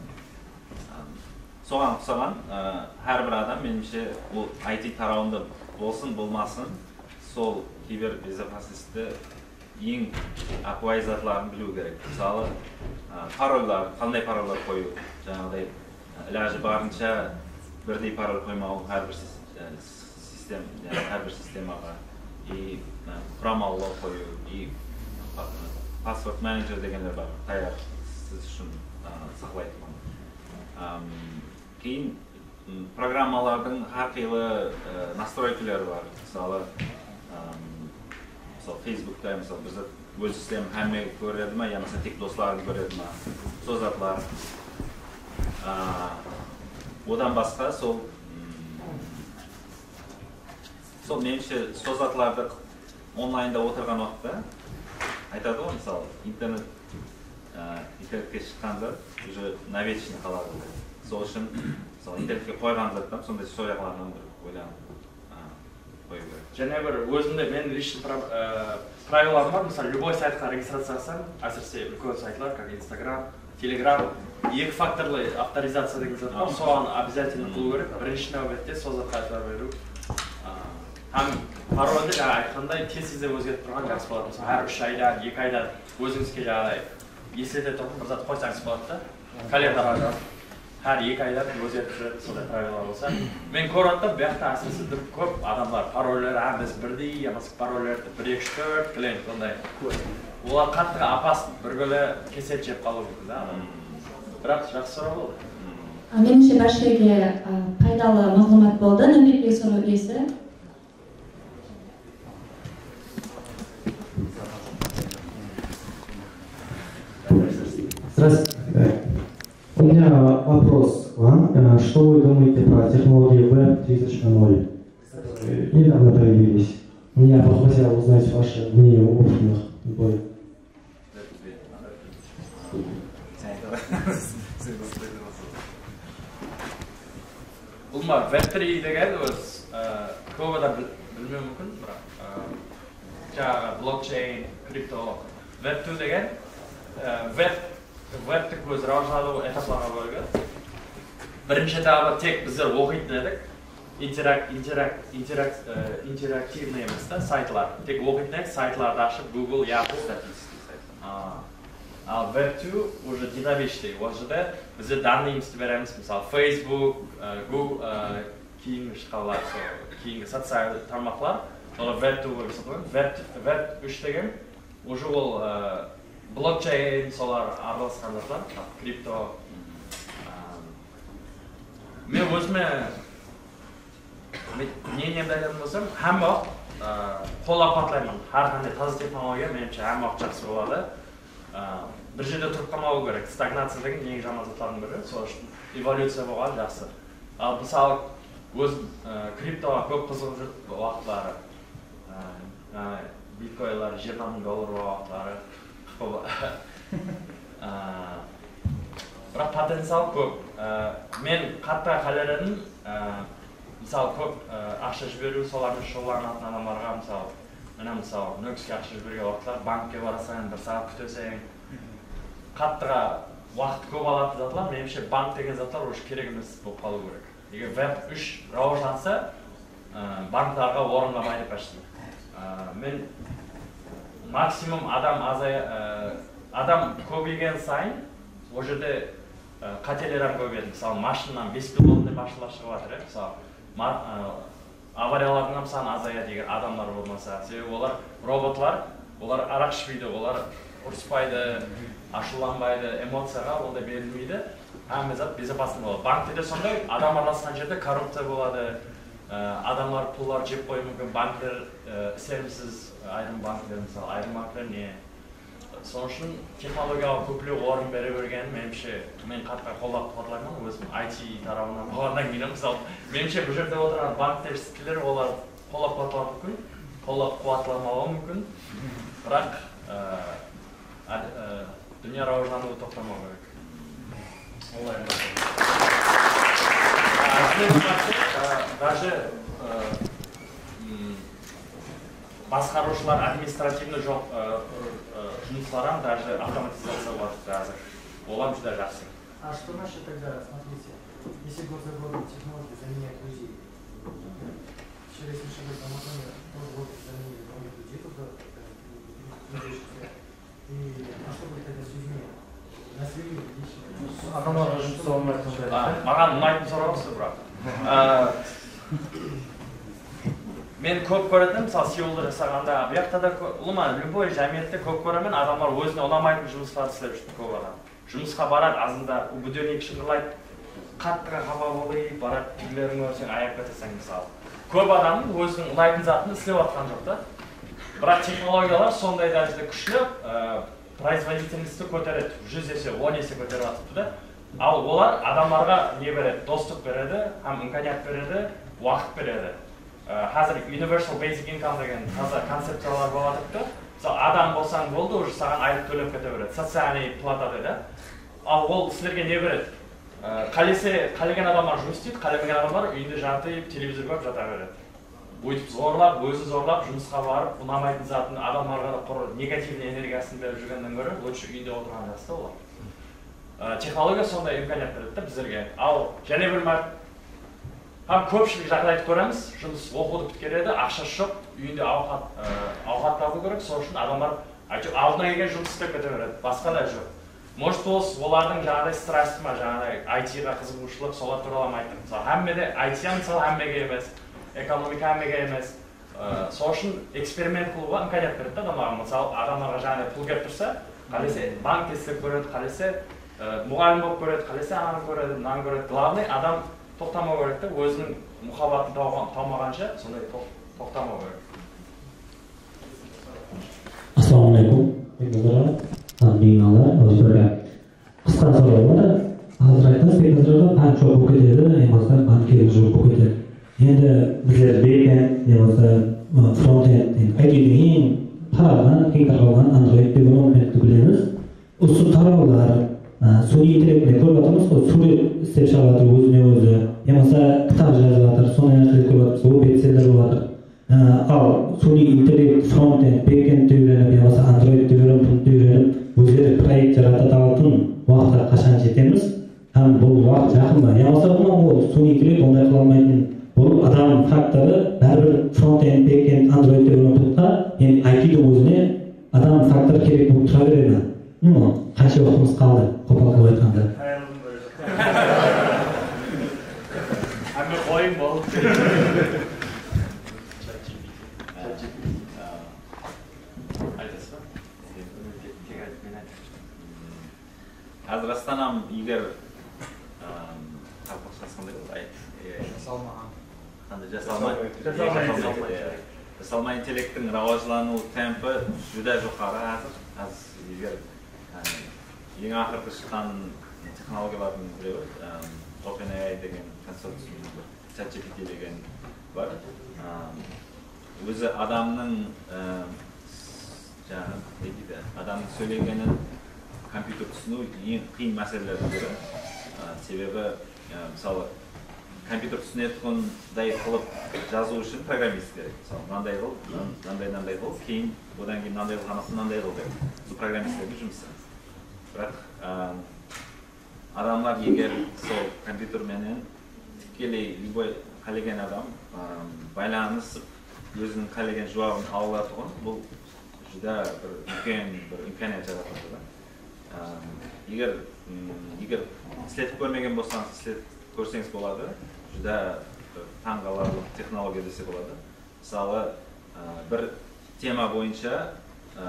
Soǵan uqsaǵan, ı, hár bir adam, menimshe, bul I T tarawında bolsın, bolmasın, sol kiberbezopasnostti eń ápiwayı zatların biliw kerek. Mısalı, ı, parollar, qanday parollar qoyıw, jańaǵıday, ı, ilajı barınsha birdey parol qoymaw, hár bir sis-, ı, sistem, yaǵnıy hár bir sistemaǵa, i, ı, quramalar qoyıw, i, pa-, password manager degenler bar, tayar siz ushın, ı, saqlaytuǵın. Am, keyin, m, programmalardıń hár qıylı, e, nastroykaları bar. Mısalı, am, mısalı, Facebookta, mısalı, bir zat ózi islem, hámme kóredi ma, yamasa tek doslarıń kóredi ma? Sol zatlar. A, odan basqa sol, m, sol, menimshe, sol zatlardı onlaynda otırǵan waqıtta aytadı ǵoy, mısalı, internet, e, internetke shıqqanda, уже навечно qaladı. Sol ushın, mısalı, internetke qoyǵan zattan sonday soyaqlarınan bir oylanıp, e, qoyıw kerek. Jáne bir ózimde meniń личный pra-, e, pravilalarım bar, mısalı, любой saytqa registraciya qılsam, ásirese úlken saytlar, как Instagram, Telegram, eki faktorlı avtorizaciya degen zat bar, soǵan обязательно qılıw kerek. Birinshi náwbette sol zatqa itibar beriw. A, hám paroldi, jańa aytqanday, tez-tezde ózgertip turǵan jaqsı boladı. Mısalı, hár úsh aydan, eki aydan ózińizge jańaday esletetuǵın bir zat qoysańız boladı da. Kalendarda hár eki aydan ózgertip júredi, sonday pravilalar bolsa. Men kórip atırman, buyaqta ásirese bir kóp adamlar parolleri hámmesi birdey, yamasa parollerdi bir, eki, úsh, tórt, klient, sonday. Olar qattı опасно, bir kúni kesel jep qalıwı múmkin da adam. Biraq jaqsı soraw boldı. Menimshe, bárshege, a, paydalı maǵlıwmat boldı. Navbettegi soraw iyesi. Здравствуйте. У меня вопрос к вам. Э, что вы думаете про технологии веб три точка ноль? Э, недавно появились. Меня бы хотелось узнать ваше мнение у опытных людей. Bul ma, веб три degen óz, e, kóp adam bil-, bilmewi múmkin, biraq, e, jańaǵı блокчейн, крипто, веб ту degen, e, веб Webtiń ózi rawajlanıw etaplarǵa bólingen. Birinshi etabı tek bizler oqıytın edik. Interak-, interak-, interak-, e, interaktivnıy emes ta, saytlar. Tek oqıytın edik, saytlardı ashıp, Google, Yahoo, statistika saytı. A, al Web two уже dinamichniy. Ol jerde bizler данныйımızdı beremiz, mısalı, Facebook, e, Google, e, keyingi shıqqanlar, sol, keyingi social tarmaqlar, solar Web two bolıp esaplanadı. Web, Web úsh degen, уже ol, e, blokcheyn, solar aralasqan zatlar, kripto. E, men ózime, men, ne, ne aytatuǵın bolsam, hámme waqıt, e, qollap-quwatlayman. Hár qanday taza texnologiya, menimshe, hámme waqıt jaqsı boladı. Á, bir jerde turıp qalmawı kerek. Stagnaciya degen eń jaman zatlardıń biri. Sol ushın evolyuciya bolǵan jaqsı. Al, mısalı, ózim, á, kriptoǵa kóp qızıǵıp júrip waqıtları. Á, á, bitkoinler jigirma mıń dollar bolǵan waqıtları. Á, biraq potencial kóp. Á, men qattı qáler edim, á, mısalı, kóp, á, aqsha jiberiw, solardı shuǵıllanatın adamlarǵa, mısalı, Mına, mısalı, Nókiske aqsha jibergen waqıtlar bankke barasań, bir saat kúteseń. Qattıǵa waqıt kóp alatın zatlar, menimshe, bank degen zatlar уже kerek emes bolıp qalıw kerek. Eger Web úsh rawajlansa, ı, banklarǵa orın qalmaydı почти. I, men maksimum adam azaya-, ı, adam kóbeygen sayın, ol jerde, ı, qáteler hám kóbeyedi. Mısalı, mashinadan bespilotnıy mashinalar shıǵıp atır, ya, mısalı, ma-, ı, Avariyalardıń hám sanı azayadı, eger adamlar bolmasa. Sebebi olar robotlar, olar araq ishpeydi, olar urıspaydı, ashıwlanbaydı, emociyaǵa onday berilmeydi. Hámme zat безопасный boladı. Bankte de sonday, adam aralasqan jerde korrupciya boladı, e, adamlar pullar jep qoyıwı múmkin, bankler, e, isenimsiz, ayırım bankler, mısalı, ayırım bankler ne, Sonıń ushın texnologiyaǵa kóplep orın bere bergeni, menimshe, men qattiq qollap-quwatlayman, ózim I T tarawınan bolǵannan keyin, mısalı, menimshe, bul jerde otırǵan bankteskiler olar qollap-quwatlaw múmkin, qollap-quwatlamawı múmkin. Biraq, e, ad-, e, dúnya rawajlanıwı toqtamaw kerek. Olay. Даже, e, m, Basqarıwshılar administrativnıy joq, ı, ı, jumıslar hám даже avtomatizaciya bolıp atırıptı házir. Ol hám júdá jaqsı. А что насчёт тогда, смотрите, если год за годом технологии заменяют людей, через несколько лет, например, тоже будут заменять других людей, тоже, э, людей, И что будет тогда с людьми? Население лично. Adamlarǵa jumıs tawa almay atırǵan jaylar. A, maǵan unaytın soraw usı, biraq. A, men kóp kóretin, mısalı, Seulda jasaǵanda, buyaqta da kó-, ulıwma, любой jámiyette kóp kóremen, adamlar ózine unamaytın jumıslardı islep júrdi, kóp adam. Jumısqa baradı, azında будильник shıńǵırlaydı, qattıǵa qapa bolıp, baradı, túrlerin kórseń, ayap keteseń, mısalı. Kóp adamnıń óziniń unaytın zatın islep atqanı joq ta. Biraq texnologiyalar sonday dárejede kúshli, e, производительностьti kóteredi, júz ese, on ese kóterip atırıptı da. Al olar adamlarǵa ne beredi, dostup beredi, hám imkaniyat beredi, waqıt beredi. Á, házir universal basic income degen taza koncepciyalar bolıp atırıptı. Mısalı, adam bolsań boldı, уже saǵan aylıq tólep kete beredi. Социальный плата deydi. Al ol sizlerge ne beredi? Á, qálese, qálegen adamlar jumıs isleydi, qálemegen adamlar úyinde jantıp, televizor kórip jata beredi. Bóytip zorlap, ózin zorlap, jumısqa barıp, unamaytın zatın adamlarǵa da qurı negativnıy energiyasın berip júrgennen góre, лучше úyinde otırǵan jaqsı da olar. Á, texnologiya sonday imkaniyat beredi da bizlerge. Al, jáne bir márt Hám kópshilik jaǵdaydı kóremiz, jumıs, oqıwdı pitkeredi, aqshası joq, úyinde awqat, ı, awqat tabıw kerek, sol ushın adamlar, áytewir, aldına kelgen jumıs islep kete beredi, basqa da joq. Может, ol, olardıń jańaǵıday strasti ma, jańaǵıday I T-ǵa qızıǵıwshılıq, solar tuwralı hám ayttıq. Mısalı, hámmede I T, mısalı, hámmege emes, ekonomika hámmege emes. I, sol ushın eksperiment qılıwǵa imkaniyat beredi da adamlarǵa. Mısalı, adamlarǵa jańaǵıday pul kelip tursa, qálese bankte islep kóredi, qálese, ı, muǵallim bolıp kóredi, qálese ananı kóredi, mınanı kóredi. Главный, adam toqtamaw kerek te, óziniń muhabbatın tawǵan, tawmaǵansha sonday toq-, toqtamaw kerek. Assalamu aleykum. Amin. Amin. Qısqa soraw bar. Házir aytasız, tek házir pán joq bolıp ketedi, ne bolmasa bankirlik joq bolıp ketedi. Endi bizler backend, ne bolmasa, ı, frontend, endi I T-diń eń taralǵan, keń tarqalǵan Android dep mınaw bilemiz. Usı tarawlar, ı, suniy intellekt, mine, kórip atırmız ǵoy, súwret islep shıǵıp atır ózine ózi, yamasa kitap jazıp atır, sonday nárseler kórip atırmız, web bestseller bolıp atır. I, al suniy intellekt frontendte úyrenip, yamasa Androidte úyrenip, bunı úyrenip, ózleri proekt jarata alatın Faktorı báribir front-end, back-end, Android degen ortalıqqa, endi I T-diń ózine adam faktorı kerek bolıp tura beredi. Umuman, qansha waqtımız qaldı, qopal qılıp aytqanda? Hámme qoyıń boldı. Aytasız ba? Házir rastanam, eger, ım, qaraqalpaqsha qanday boldı? Ayt, e, jasalmaǵan. Qanday jasalma-, jasalma, e, jasalma jasalma, intellekt, e, jasalma intellekttiń rawajlanıw tempi júdá joqarı házir. Házir eger, e, eń aqırǵı shıqqan texnologiyalardıń birewi, ım, OpenAI degen konsorcium, ChatGPT degen bar. Im, ózi adamnıń, ım, jańa, ne deydi, adamnıń sóylegenin kompyuter túsiniw eń qıyın máselelerdiń biri. I, sebebi, ı, mısalı, kompyuter túsinetuǵınday qılıp jazıw ushın programmist kerek. Mısalı, mınanday qıl, mınan-, mınanday, mınanday qıl, keyin odan keyin mınanday qıl, mınanday qıl dep. Sol programmistlerdiń jumısı. Biraq, ı, adamlar eger sol kompyuter menen tikkeley lyuboy qálegen adam, ım, baylanısıp, óziniń qálegen juwabın ala alatuǵın, bul júdá bir úlken bir imkaniyat jaratıp atır da. Im, eger, ım, eger isletip kórmegen bolsańız, isletip kórseńiz boladı. Júdá bir tań qalarlıq texnologiya dese boladı. Mısalı, ı, bir tema boyınsha, ı,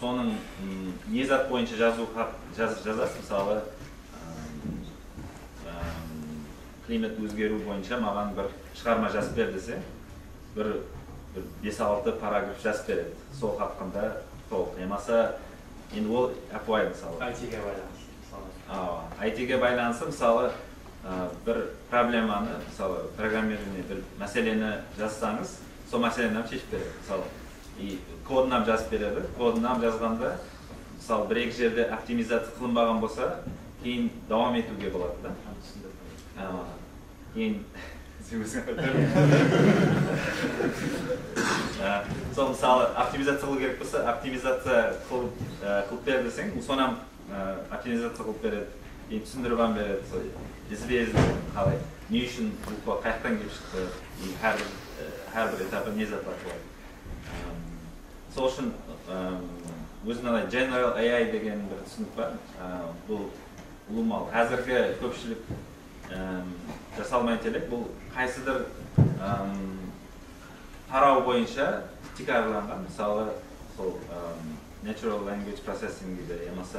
sonıń, ım, ne zat boyınsha jazıw haq-, jaz-, jazasız, mısalı, ım, ım, klimat ózgeriw boyınsha maǵan bir shıǵarma jazıp ber dese, bir, bir bes-altı paragraf jazıp beredi. Sol haqqında tolıq. Yamasa, endi ol ápiwayı, mısalı. I T-ge baylanıslı, mısalı. Awa, I T-ge baylanıslı, mısalı, ı, bir problemanı, mısalı, programmirowaniye bir máseleni jazsańız, sol máseleni hám sheship beredi, mısalı. I kodın hám jazıp beredi. Kodın hám jazǵanda, mısalı, bir-eki jerde optimizaciya qılınbaǵan bolsa, keyin dawam etiwge boladı da. Hám túsindirdim. Awa. Keyin, sen óziń ayt. Á, sol, mısalı, optimizaciya qılıw kerek bolsa, optimizaciya qılıp, á, qılıp ber deseń, sonam, á, optimizaciya qılıp beredi. Keyin túsindirip hám beredi, sol izbe-izli qalay, ne ushın bukva qayaqtan kelip shıqtı, hár bir, á, hár bir etapı ne zatlar boladı. Ám, sol ushın, ám, ózin alay General A I degen bir túsinik bar. Á, bul ulıwma házirgi kópshilik, ám, jasalma intellekt, bul qaysıdır, ám, taraw boyınsha tiykarlanǵan, mısalı, sol, ám, natural language processing deydi, yamasa,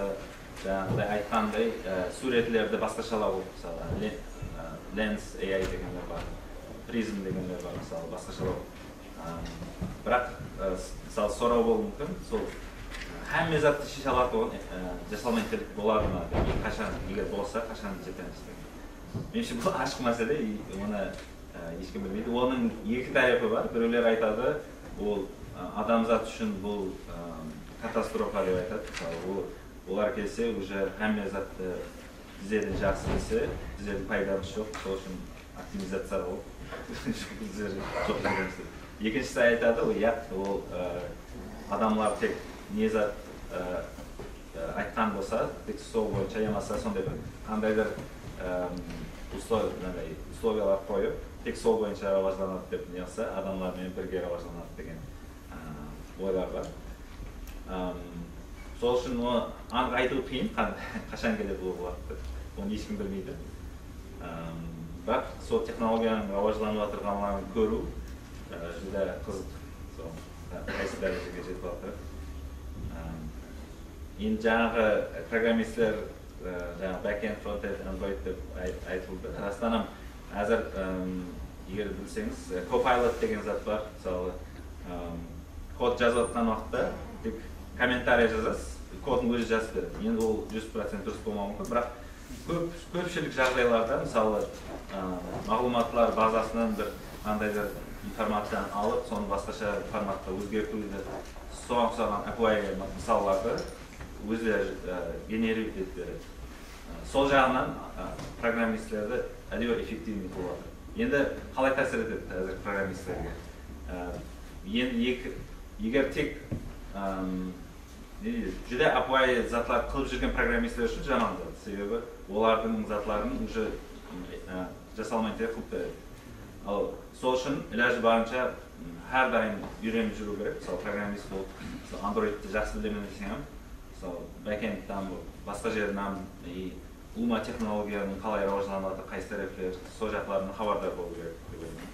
jańaǵıday aytqanday, á, súwretlerdi basqashalaw, mısalı, le-, á, Lens A I degenler bar, Prism degenler bar, mısalı, basqashalaw. Á, biraq, á, s-, mısalı, soraw bolıwı múmkin, sol, á, hámme zattı sheshe alatuǵın, á, jasalma intellekt boladı ma degen, qashan, eger bolsa, qashan jetemiz degen. Menińshe, bul ashıq másele, i, onı, á, hesh kim bilmeydi. Onıń eki tárepı bar. Birewler aytadı, ol, á, adamzat ushın bul, á, katastrofa dep aytadı. Mısalı, ol, olar kelse, uje hámme zattı bizlerden jaqsı bilse, bizlerdiń paydamız joq. Sol ushın optimizaciya qılıp, bizler joq beremiz dep. Ekinshisi aytadı, ol, yaq, ol, e, adamlar tek ne zat, e, e, aytqan bolsa, tek sol boyınsha yamasa sonday bir qandaydur, e, uslov-, mınaday usloviyalar qoyıp, tek sol boyınsha rawajlanadı dep ne qılsa, adamlar menen birge rawajlanadı degen, e, oylar bar. Am, sol ushın onı anıq aytıw qıyın, qa-, qashan keledi ol waqıt dep. Onı hesh kim bilmeydi. Am, biraq sol texnologiyanıń rawajlanıp atırǵanların kóriw, e, júdá qızıq. Sol, qa-, qaysı dárejege jetip atır. Am, endi jańaǵı programmistler, e, jańa backend, frontend, Android dep ay-, aytıldı. Rastan hám házir, em, eger bilseńiz, e, Copilot degen zat bar. Mısalı, em, kod jazıp atqan waqıtta tek kommentariya jazasız, kodın ózi jazıp beredi. Endi ol júz procent durıs bolmawı múmkin, biraq kóp, kópshilik jaǵdaylarda, mısalı, em, maǵlıwmatlar bazasınan bir qandaydur informaciyanı alıp, sonı basqasha formatqa ózgertiwdi, soǵan uqsaǵan ápiwayı mısallardı ózleri, e, generit etip beredi. Sol jaǵınan, e, programmistlerdi ádewa effektivnıy qılıp atır. Endi qalay tásir etedi házir programmistlerge? E, en-, eki, eger tek, em, ne deydi, júdá ápiwayı zatlar qılıp júrgen programmistler ushın jaman zat. Sebebi olardıń zatların uje, e, jasalma intellekt qılıp beredi. Al, sol ushın ilajı barınsha, m, hár dayım úyrenip júriw kerek. Mısalı, programmist bolıp, mısalı, Androidti jaqsı bilemen deseń hám, mısalı, backendten, basqa jerden, e, ulıwma texnologiyanıń qalay rawajlanıp atır, qaysı tárepler, sol jaqlardan xabardar bolıw kerek dep oylayman.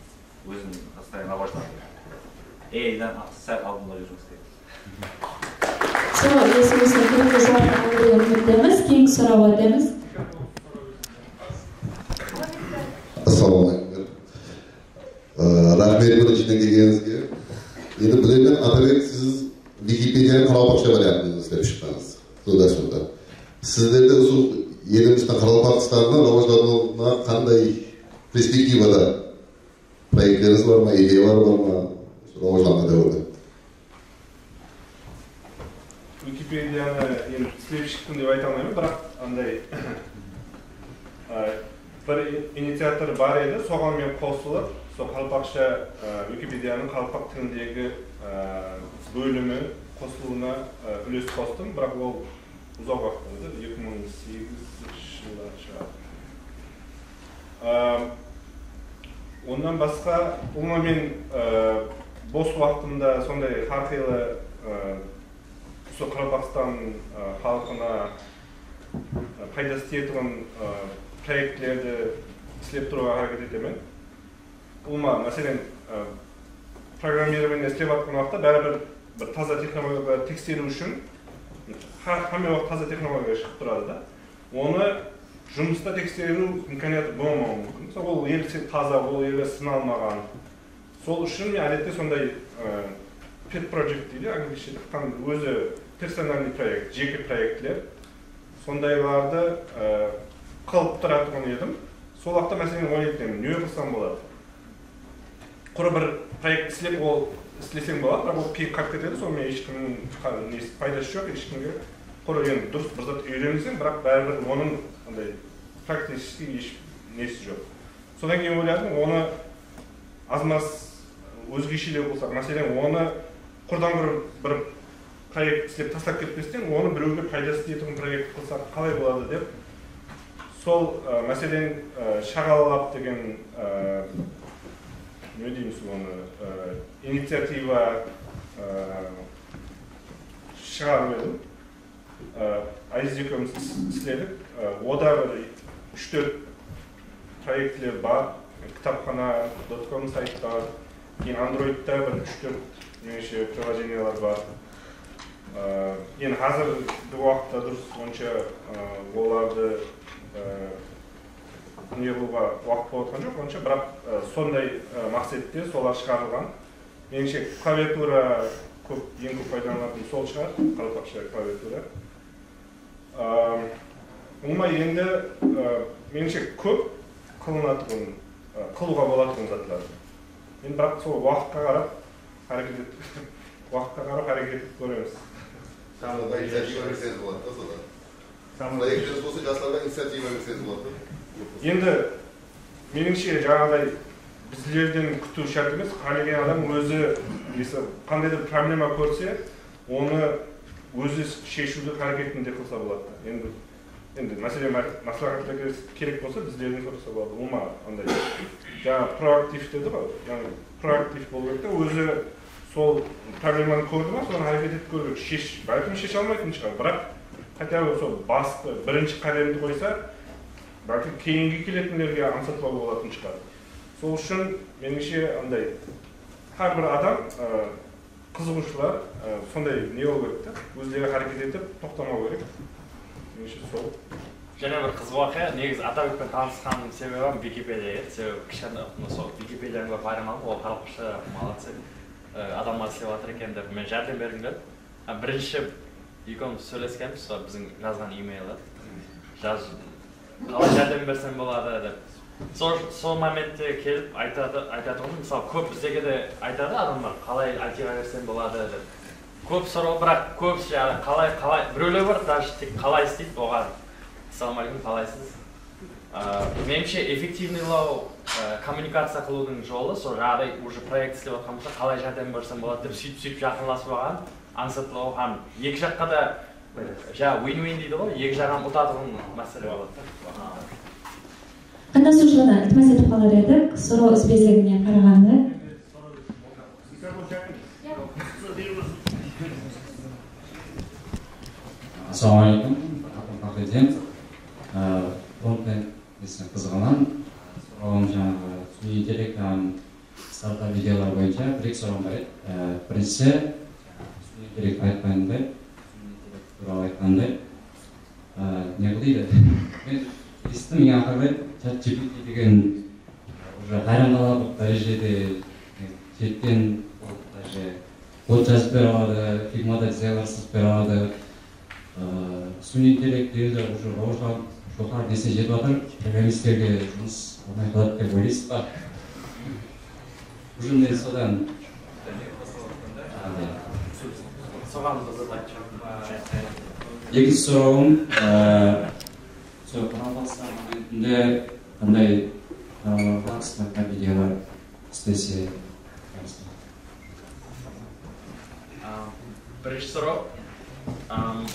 Ózin postoyanno rawajlandırıw. A I-dan sál aldında júriwimiz kerek. Sol, esimizdegi juwaptı aldı dep úmittemiz. Keyingi sorawǵa ótemiz. Assalamu aleykum. Ee, raxmet birinshiden kelgeningizge. Endi bilemen, Atabek, siz Vikipediyanı qaraqalpaqsha variantında islep shıqqansız. Sodan sonda. Sizlerde usı elimizdiń Qaraqalpaqstannı rawajlanıwına qanday perspektivada proektlerińiz bar ma, ideyalar bar ma, usı rawajlanǵan dáwirde? Wikipediyanı endi islep shıqtım dep ayta almayman, biraq anday, e, bir i-, iniciator bar edi, soǵan men qosılıp, sol qaraqalpaqsha, e, Wikipediyanıń qaraqalpaq tilindegi, e, bólimi qosılıwına, e, úles qostım, biraq ol uzaq waqıt boldı, eki mıń segizinshi jılları shıǵar. Am, onnan basqa, ulıwma men, e, bos waqtımda sonday hár qıylı, e, usı Qaraqalpaqstan, e, xalqına, e, paydası tiyetuǵın, e, proektlerdi islep turıwǵa háreket etemen. Ulıwma, máselen, e, programmirowание islep atırǵan waqıtta báribir bir taza texnologiyalardı tekseriw ushın, há-, hámme waqıt taza texnologiya shıǵıp turadı da. Onı jumısta tekseriw imkaniyatı bolmawı múmkin. Mısalı, ol ele se-, taza, ol ele sınalmaǵan. Sol ushın men, ádette, sonday, e, pet project deydi, anglishe, qan-, ózi personalnıy proekt, jeke proektler. Sondaylardı, e, qılıp turatuǵın edim. Sol waqıtta, máselen, oylaytın edim, ne qılsam boladı? Qurı bir proekt islep, ol isleseń boladı, biraq ol qıyın qalıp ketedi, sonıń menen hesh kimniń qa-, nesi, paydası joq, hesh kimge. Qurı endi durıs bir zat úyrenseń, biraq báribir onıń anday prakticheskiy hesh nesi joq. Sodan keyin oyladım, onı azmaz ózgeshelew qılsaq, máselen, onı qurdan bir, bir proekt islep taslap ketpesten, onı birewge paydası tiyetuǵın proekt qılsaq qalay boladı dep, sol, e, máselen, e, Shaǵala Lab degen, e, ne deymiz onı, e, iniciativa, e, shıǵarıp edim. E, Aziz ekewimiz is-, isledik. E, oda bir úsh-tórt proektler bar. Kitapxana dot com sayt bar. Keyin Androidta bir úsh-tórt, menimshe, prilojenielar bar. E, endi házirgi waqıtta durıs onsha, e, olardı, e, ne qılıwǵa waqıt bolıp atqan joq, onsha, biraq, e, sonday, e, maqsette solar shıǵarılǵan. Menimshe, klaviatura kóp, eń kóp paydalanatuǵın sol shıǵar, qaraqalpaqsha klaviatura. Am, ulıwma endi, e, menimshe, kóp qılınatuǵın, e, qılıwǵa bolatuǵın zatlar. Endi biraq sol waqıtqa qarap háreket et-, waqıtqa qarap háreket etip kóremiz. Iniciativa berseńiz boladı da, sodan. Proektlerińiz bolsa, jaslarǵa iniciativa berseńiz boladı. Endi, menimshe, jańaǵıday, bizlerden kútiw shárt emes, qálegen adam ózi, nesi, qanday da problema kórse, onı ózi sheshiwdi háreketinde qılsa boladı. Endi, endi, máselen, má-, másláhátler kerek bolsa, bizlerden sorasa boladı. Ulıwma, anday, jańa proaktiv dedi ǵoy, yaǵnıy proaktiv bolıw kerek te, ózi sol problemanı kórdi ma, sonı háreket etip kórip shesh-, bálkim sheshe almaytın shıǵar, biraq хотя бы sol bastı, birinshi qádemdi qoysa, bálkim keyingi keletinlerge ańsatpaw bolatın shıǵar. Sol ushın, menimshe, anday, hár bir adam, ı, qızıǵıwshılar, ı, sonday ne bolıw kerek te, ózleri háreket etip, toqtamaw kerek. Menimshe, sol. Jáne bir qızıq waqıya, negizi Atabek penen tanısqanımnıń sebebi hám Vikipediya edi. Sebebi kishkene, sol Vikipediyanı kórip hayran qaldım, ol qaraqalpaqsha, молодцы, e, adamlar islep atır eken dep, men járdem bergim keldi. Ha, birinshi ekewimiz sóyleskenbiz, sol biziń jazǵan e-maildi. Jaz-, qalay járdem bersem boladı dep. Sol, sol momentte kelip aytadı, aytatuǵın, mısalı, kóp bizlerge de aytadı adamlar, qalay I T-ǵa kirsem boladı dep. Kóp soraw, biraq kóbisi jaǵı qalay, qalay, birewler bar, даже tek qalay isleydi, oǵan. Assalawma aleykum, qalaysız? Á, menimshe, effektivnıylaw, á, kommunikaciya qılıwdıń jolı, sol jaǵday, уже proekt islep atqan bolsa, qalay járdem bersem boladı dep, sóytip-sóytip jaqınlasıp alǵan, ańsatlaw hám eki jaqqa da, ja, win-win deydi ǵoy, eki jaǵı hám utatuǵın másele boladı da. Qatnasıwshılardan iltimas etip qalar edik, soraw izbezligine qaraǵanda. Assalawma aleykum, Farhad Faxriddin. Á, frontend desem qızıǵaman. Sorawım janaǵı súngiy intellekt hám startap ideyaları boyınsha bir-eki sorawım bar edi. Á, birinshisi, súngiy intellekt aytqanımday, súngiy intellekt tuwralı aytqanımday, Á, ne qılaydı? Men esittim, eń aqırı ChatGPT degen уже hayran qalарлıq dárejede jetken, даже kod jazıp bere aladı, Figmada dizaynlar sızıp bere aladı. Á, súngiy intellekt endi уже rawajlanıp joqarı nesine jetip atır, programmistlerge jumıs bolmay qaladı dep oylaysız ba? Уже men sodan Soǵan bir zat aytsham. Ekinshi sorawım, e, sol Qaraqalpaqstan momentinde qanday, e, startap ideyalar islese, A, birinshi soraw. Am,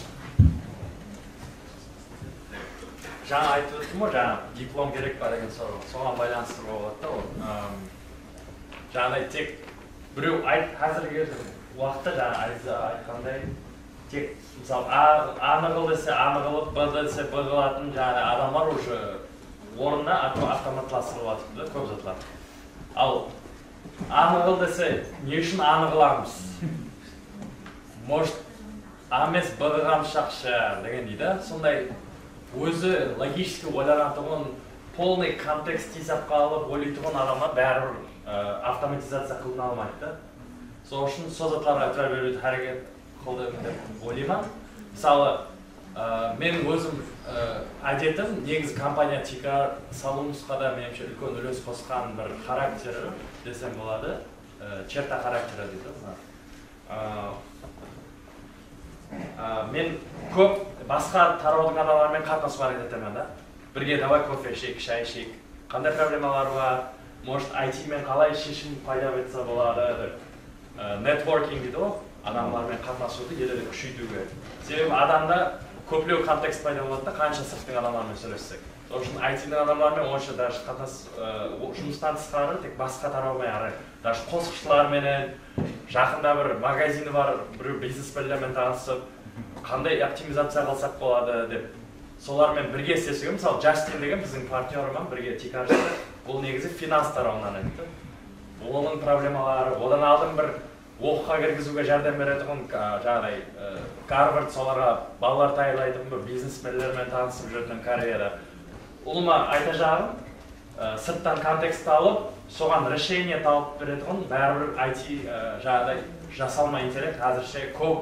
jańa aytıp óttim ǵoy, jańa diplom kerek pa degen soraw. Soǵan baylanıslı boladı da ol. Am, jańaday tek birew ayt, házirgi waqıtta jańa Aziza aytqanday, tek, mısalı, A, A-nı qıl dese, A-nı qılıp, B dese, B qılatın jańaday adamlar уже ornına avto-, avtomatlastırılıp atır da kóp zatlar. Al, A-nı qıl dese, ne ushın A-nı qılamız? Может, A emes, B qılǵanımız jaqsı shıǵar degendey da. Sonday ózi logicheskiy oylanatuǵın, polnıy kontekst esapqa alıp oylaytuǵın adamlar báribir, e, avtomatizaciya qılına almaydı da. Sol ushın sol zatlarǵa itibar beriwdi háreket qıldı dep oylayman. Mısalı, e, meniń ózim, e, ádetim, negizi kompaniya tiykar salıwımızǵa da, menimshe, úlken úles qosqan bir xarakteri desem boladı. E, cherta xaraktera deydi. Mına, e, e, men kóp basqa tarawdıń adamları menen qatnasıwǵa háreket etemen da. Birge давай кофе isheyik, shay isheyik. Qanday problemalar bar? Может, I T men qalay sheshim payda etse boladı dep. E, networking deydi ǵoy, adamlar menen qatnasıwdı ele de kúsheytiwge. Sebebi adamda kóplew kontekst payda boladı da, qansha sırttıń adamları menen sóylessek. Sol ushın I T-diń adamları menen onsha даже qatnas, e, o, jumıstan tısqarı, tek basqa tarawı menen, araq, даже qosıqshılar menen, jaqında bir magazini bar birew biznesmenler menen tanısıp, qanday optimizaciya qılsaq boladı dep. Solar menen birge islesiwge, mısalı, Jastin degen biziń partnyorımız birge tiykarshısı, bul negizi finans tarawınan ayttı. Onıń problemaları, odan aldın bir oqıwǵa kirgiziwge járdem beretuǵın, a, jaǵday, e, Garvard solarǵa balalar tayarlaytuǵın bir biznesmenler menen tanısıp júretuǵın Koreyada. Ulıwma aytajaǵım, e, sırttan kontekst alıp, soǵan решение tawıp beretuǵın báribir I T, e, jaǵday jasalma intellekt házirshe kóp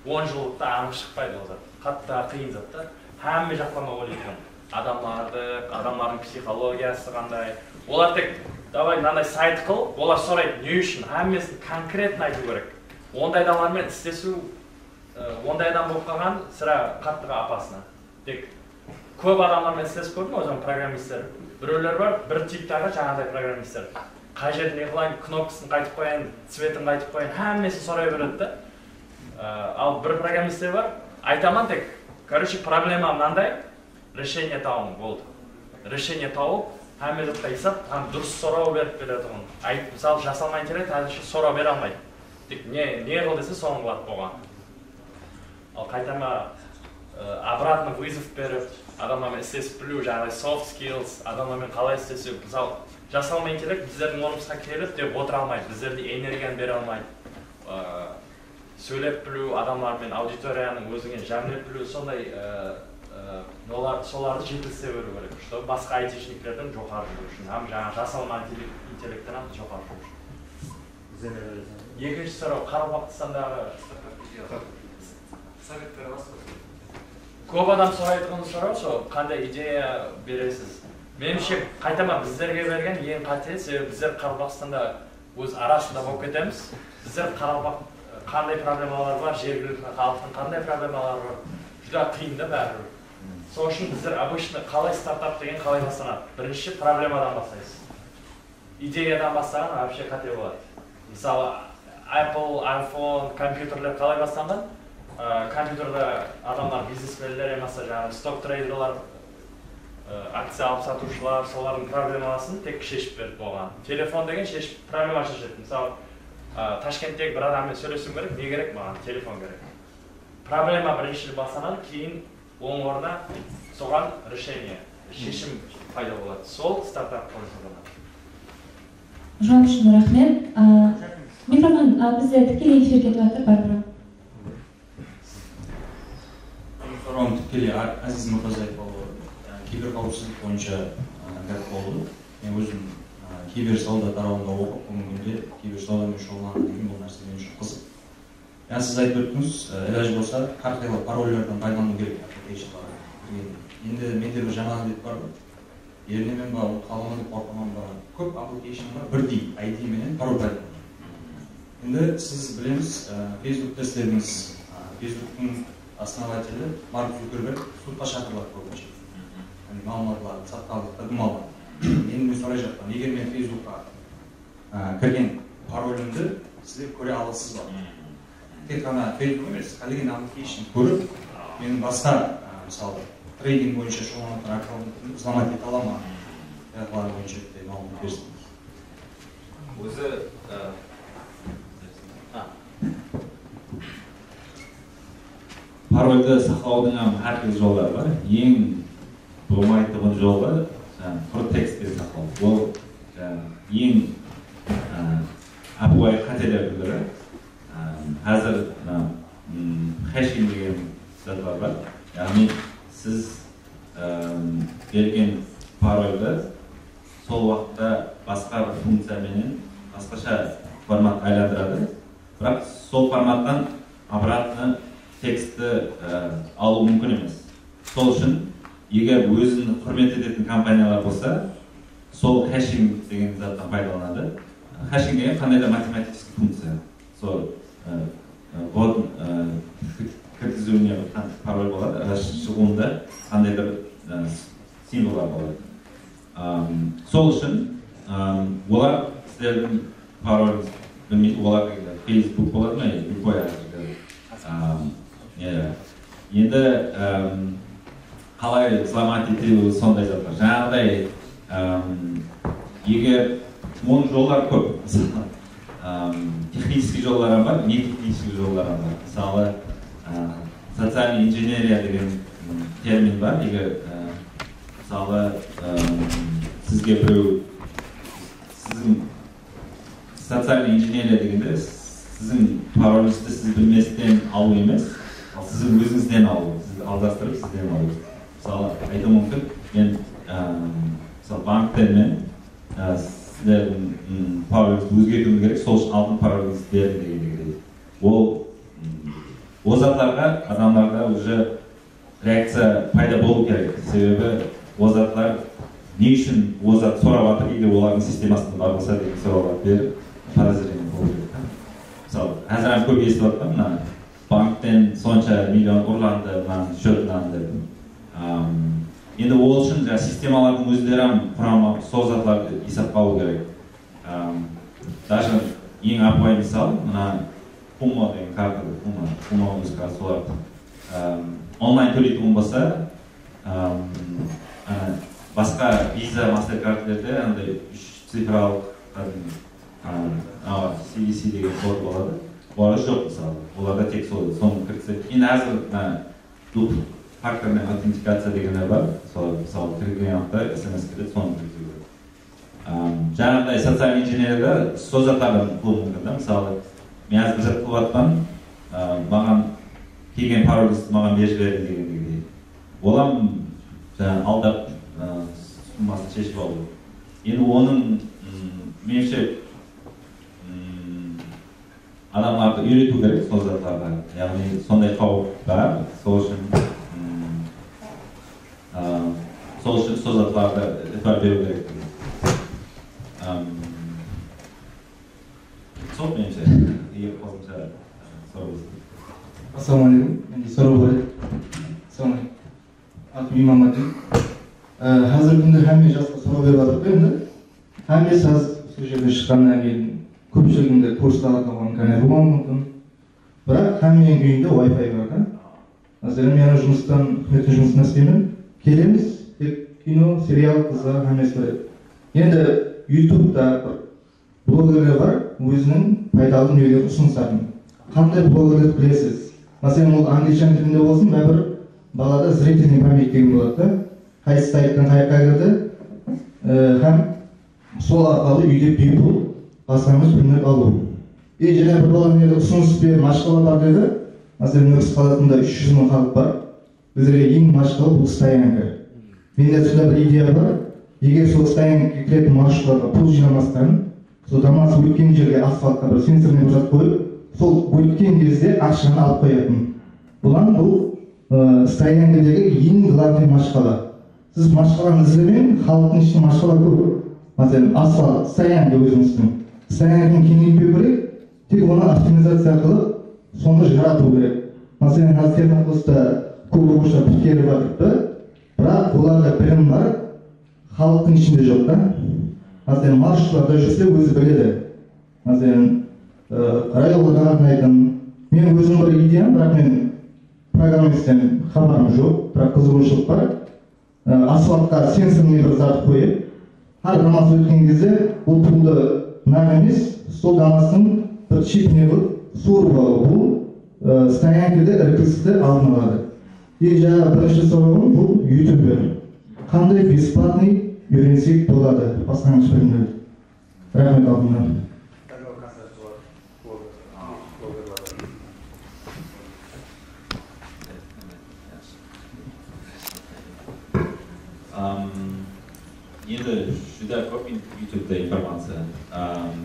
on jıllıqta anıq shıqpaydı ol zat. Qattı qıyın zat ta. Hámme jaqlama oylaytuǵın. Adamlardı, adamlardıń psixologiyası qanday. Olar tek, davay, mınanday sayt qıl, olar soraydı, ne ushın? Hámmesin konkretno aytıw kerek. Onday adamlar menen islesiw, e, onday adam bolıp qalǵan sirá qattıǵa опасно. Tek kóp adamlar menen islesip kórdim, ózim programmistler. Birewler bar, bir tiptaǵı jańaday programmistler. Qay jerdi ne qılayın, knopkasın qaytıp qoyayın, цветin qaytıp qoyayın, hámmesin soray beredi de. E, al bir programmistler bar, aytaman tek, короче, problema mınanday, решение tabıń, boldı. Решение tawıp, hámme zatqa esap hám durıs soraw berip beretuǵın. Ayt, mısalı, jasalma intellekt házirshe soraw bere almaydı. Tek ne, ne qıl dese, sonı qıladı bolǵan. Al qaytama, e, обратный вызов berip, adamlar menen islesip biliw, jańaǵıday soft skills, adamlar menen qalay islesiw, mısalı, jasalma intellekt bizlerdiń ornımızǵa kelip dep otıra almaydı, bizlerdey energiyanı bere almaydı. E, sóylep biliw, adamlar menen auditoriyanıń ózińe jámlep biliw, sonday, e, e, olar, solardı jetilise beriw kerek, чтобы basqa айтишникlerden joqarı júriw ushın hám jańa jasalma intellekt-, intellektten hám joqarı júriw ushın. Ekinshi soraw, Qaraqalpaqstandaǵı sovet bere alasız ba? Kóp adam soraytuǵın soraw, sol qanday ideya beresiz? Menimshe, qaytaman, bizlerge bergen eń qáte, sebebi bizler Qaraqalpaqstanda óz arasında bolıp ketemiz. Bizler qaraqalpaq, qanday problemalar bar, jergilikli xalıqtıń qanday problemaları bar, júdá qıyın da báribir. Sol ushın bizler обычно qalay startap degen qalay baslanadı? Birinshi problemadan baslaysız. Ideyadan baslaǵan вообще qáte boladı. Mısalı, Apple, iPhone, kompyuterler qalay baslanǵan? Á, kompyuterde adamlar, biznesmenler yamasa jańaǵı stok treyderlar Akciya alıp satıwshılar, solardıń problemaların tek sheship berip bolǵan. Telefon degen sheship, problema sheshedi. Mısalı, Tashkenttegi bir adam menen sóylesiwim kerek, ne kerek maǵan? Telefon kerek. Problema birinshi baslanadı, keyin onıń ornına soǵan решение, sheshim payda boladı. Sol startap qılıp esaplanadı. Juwap ushın raxmet. A, mikrofon, a, bizde tikkeley efir ketip atır, Barbara. Sorawım tikkeley A-, Aziz Murtazaev boldı. Yaǵnıy kiberqáwipsizlik boyınsha, a, gáp boldı. Men ózim, a, kiber sawda tarawında oqıp, búgingi kúnde kiber sawda menen shuǵıllanıp kelgen, bul nárse men ushın qızıq. Yaǵnıy siz aytıp óttińiz, e, ilaj bolsa hár qıylı parollerden paydalanıw kerek applicationlarǵa kirgende. Endi mende bir jaman ádep bar da, erenemen ba, ulıp qalaman dep qorqaman ba, kóp application bar, birdey I D menen parol paydalanadı. Endi siz bilemiz, e, Facebookta isledińiz, e, Facebooktıń основатели Mark Zukerberg sudqa shaqırıladı kóbinshe. Yaǵnıy maǵlıwmatlardı satqanlıqta dum alǵan. Endi men sorayjaqpan, eger men Facebookqa a, kirgen parolimdi sizler kóre alasız ba? Tek ǵana Facebook emes, qálegen application kórip, meniń basqa, a, mısalı, treyding boyınsha shuǵıllanıp atırǵan akkauntımdı взломать ete ala ma? Ayaqları boyınsha bitta maǵlıwmat bersiń. Ózi, a, ha. Paroldi saqlawdıń hám hár qıylı jolları bar. Eń bolmaytuǵın jolı, jańa, qurı tekstke saqlaw. Ol, jańa, eń, á, ápiwayı qátelerdiń biri. Á, házir, mına, mm, hashing degen zatlar bar. Yaǵnıy siz, á, bergen paroldi sol waqıtta basqa bir funkciya menen basqasha formatqa aylandıradı. Biraq sol formattan обратно tekstti, e, alıw múmkin emes. Sol ushın, eger ózin húrmet etetin kompaniyalar bolsa, sol hashing degen zattan paydalanadı. Hashing degen qanday da matematический funkciya. Sol, e, e, vvod, e, kir-, kirgizilgen bir qan-, parol boladı, e, shıǵıwında qandaydur, e, simvollar boladı. Am, sol ushın, am, olar sizlerdiń parolińizdi bilmeydi, olar Facebook boladı ma, любой adań. Am, iya. Endi, am, qalay взломать etiw, sonday zatlar. Jańaǵıday, am, eger, onıń jolları kóp. Mısalı, am, технический jolları hám bar, не технический jolları hám bar. Mısalı, a, socialnıy injeneriya degen, m, termin bar. Eger, a, mısalı, ım, sizge birew, siziń socialnıy injeneriya degende siziń parolińizdi siz bilmesten alıw emes, al siziń ózińizden alıw, sizdi aldastırıp sizden alıw. Mısalı, aytıwım múmkin, men, ım, mısalı, bankten men, ı, sizlerdiń, ım, parolińizdi ózgertiwim kerek, sol ushın aldın parolińizdi beriń degende kerek. Ol, ım, o zatlarǵa adamlarda уже reakciya payda bolıw kerek. Sebebi o zatlar ne ushın o zat sorap atır, eger olardıń sistemasında bar bolsa degen sorawlardı berip, подозрение bolıw kerek. Mısalı, házir hám kóp esitip atırman, mına, bankten sonsha million urlandı, mınanıń счетınan dep. Am, endi ol ushın jańa sistemalardıń ózleri hám quramı sol zatlardı esapqa alıw kerek. Am, даже eń ápiwayı mısal, mına Kumo degen karta, Kumo, Kumo óz kartası, solar, am, onlayn tóleytuǵın bolsa, am, ana, basqa Visa, Mastercardlerde anday úsh cifralıq, kádimgi, am, awa, C V C degen kod boladı. Olarda joq mısalı. Olarda tek sol, sonı kirgizedi. Endi házir, mına, dupl faktornıy autentikaciya degenler bar. Solar, mısalı, kirgen waqıtta S M S kiredi, sonı kirgiziw kerek. Am, jańaǵıday socialnıy injeneriyalar sol zatlardan qılıwı múmkin da. Mısalı, men házir bir zat qılıp atırman, a, maǵan kelgen parolińizdi maǵan berip jiberiń degendegidey. Ol hám jańa aldap, a, summasın sheship alıw. Endi onıń, mm, menimshe, mm, adamlardı úyretiw kerek sol zatlarǵa. Yaǵnıy sonday qáwip bar. Sol ushın, mm, a, sol ushın sol zatlardı itibar beriw kerek. Am, sol, menimshe, eger qosımsha, a, soraw bolsa. Assalamu aleykum. Mende soraw bar edi. Assalamu aleykum. Atım Imamatdin. Á, házirgi kúnde hámme jasqa soraw berip atırıq endi. Hámmesi házir usı jerde shıqqannan keyin kópshiliginde kurslar alǵan káneli bolıwı múmkin. Biraq hámmenin úyinde Wi-Fi bar da. Máselen, men jumıstan, húkimette jumısında isleymen. Kelemiz, tek Kino, serial qızıǵa hámmesi kiredi. Endi YouTubeta bir blogerler bar, óziniń paydalı únewlerin usınısatın. Qanday blogerlerdi bilesiz? Máselen, ol angliysham tilinde bolsın, báribir balada зрительный память degen boladı da. Qaysı sayttan qayaqqa kirdi, e, hám sol arqalı úyde biypul baslanǵısh bilimler alıw. E, jáne bir bala mende usınıs ber, mashqala bar dedi. Máselen, Nókis qalasında úsh júz mıń xalıq bar. Bizlerge eń mashqala bul stoyanka. Mende sonday bir ideya bar. Eger sol stoyankaǵa kiretin marshruttlarǵa pul jıynamastan, sol damas ótken jerge asfaltqa bir sensornıy bir zat qoyıp, sol ótken gezde aqshanı alıp qoyatın. Bulan bul, ı, stoyankadegi eń glavnıy mashqala. Siz mashqalanı izlemeń, xalıqtıń ishinde mashqala kóp. Máselen, asfalt, stoyanka ózińizdiń. Stoyankanı keńeytpew kerek, tek onı optimizaciya qılıp, sonı jaratıw kerek. Máselen, házir Texnoposta kóp oqıwshılar pitkerip atırıptı, biraq olarda bilim bar, xalıqtıń ishinde joq ta. Máselen, marshruttlarda júrse ózi biledi. Máselen, ı, rayonlardan atın aytın. Men ózim bir ideyam, biraq men programmistten xabarım joq, biraq qızıǵıwshılıq bar. Á, asfaltqa sensornıy bir zat qoyıp, hár damas ótken gezde bul puldı naq emes, sol damastıń bir chipine qılıp suwırıp alıw. Bul, á, stoyankada irkiliste aldın aladı. E, jańa birinshi sorawım bul YouTuber. Qanday бесплатный úyrensek boladı baslanǵısh bilimlerdi? Raxmet aldınnan. Am, endi júdá kóp in-, YouTubeda informaciya. Am,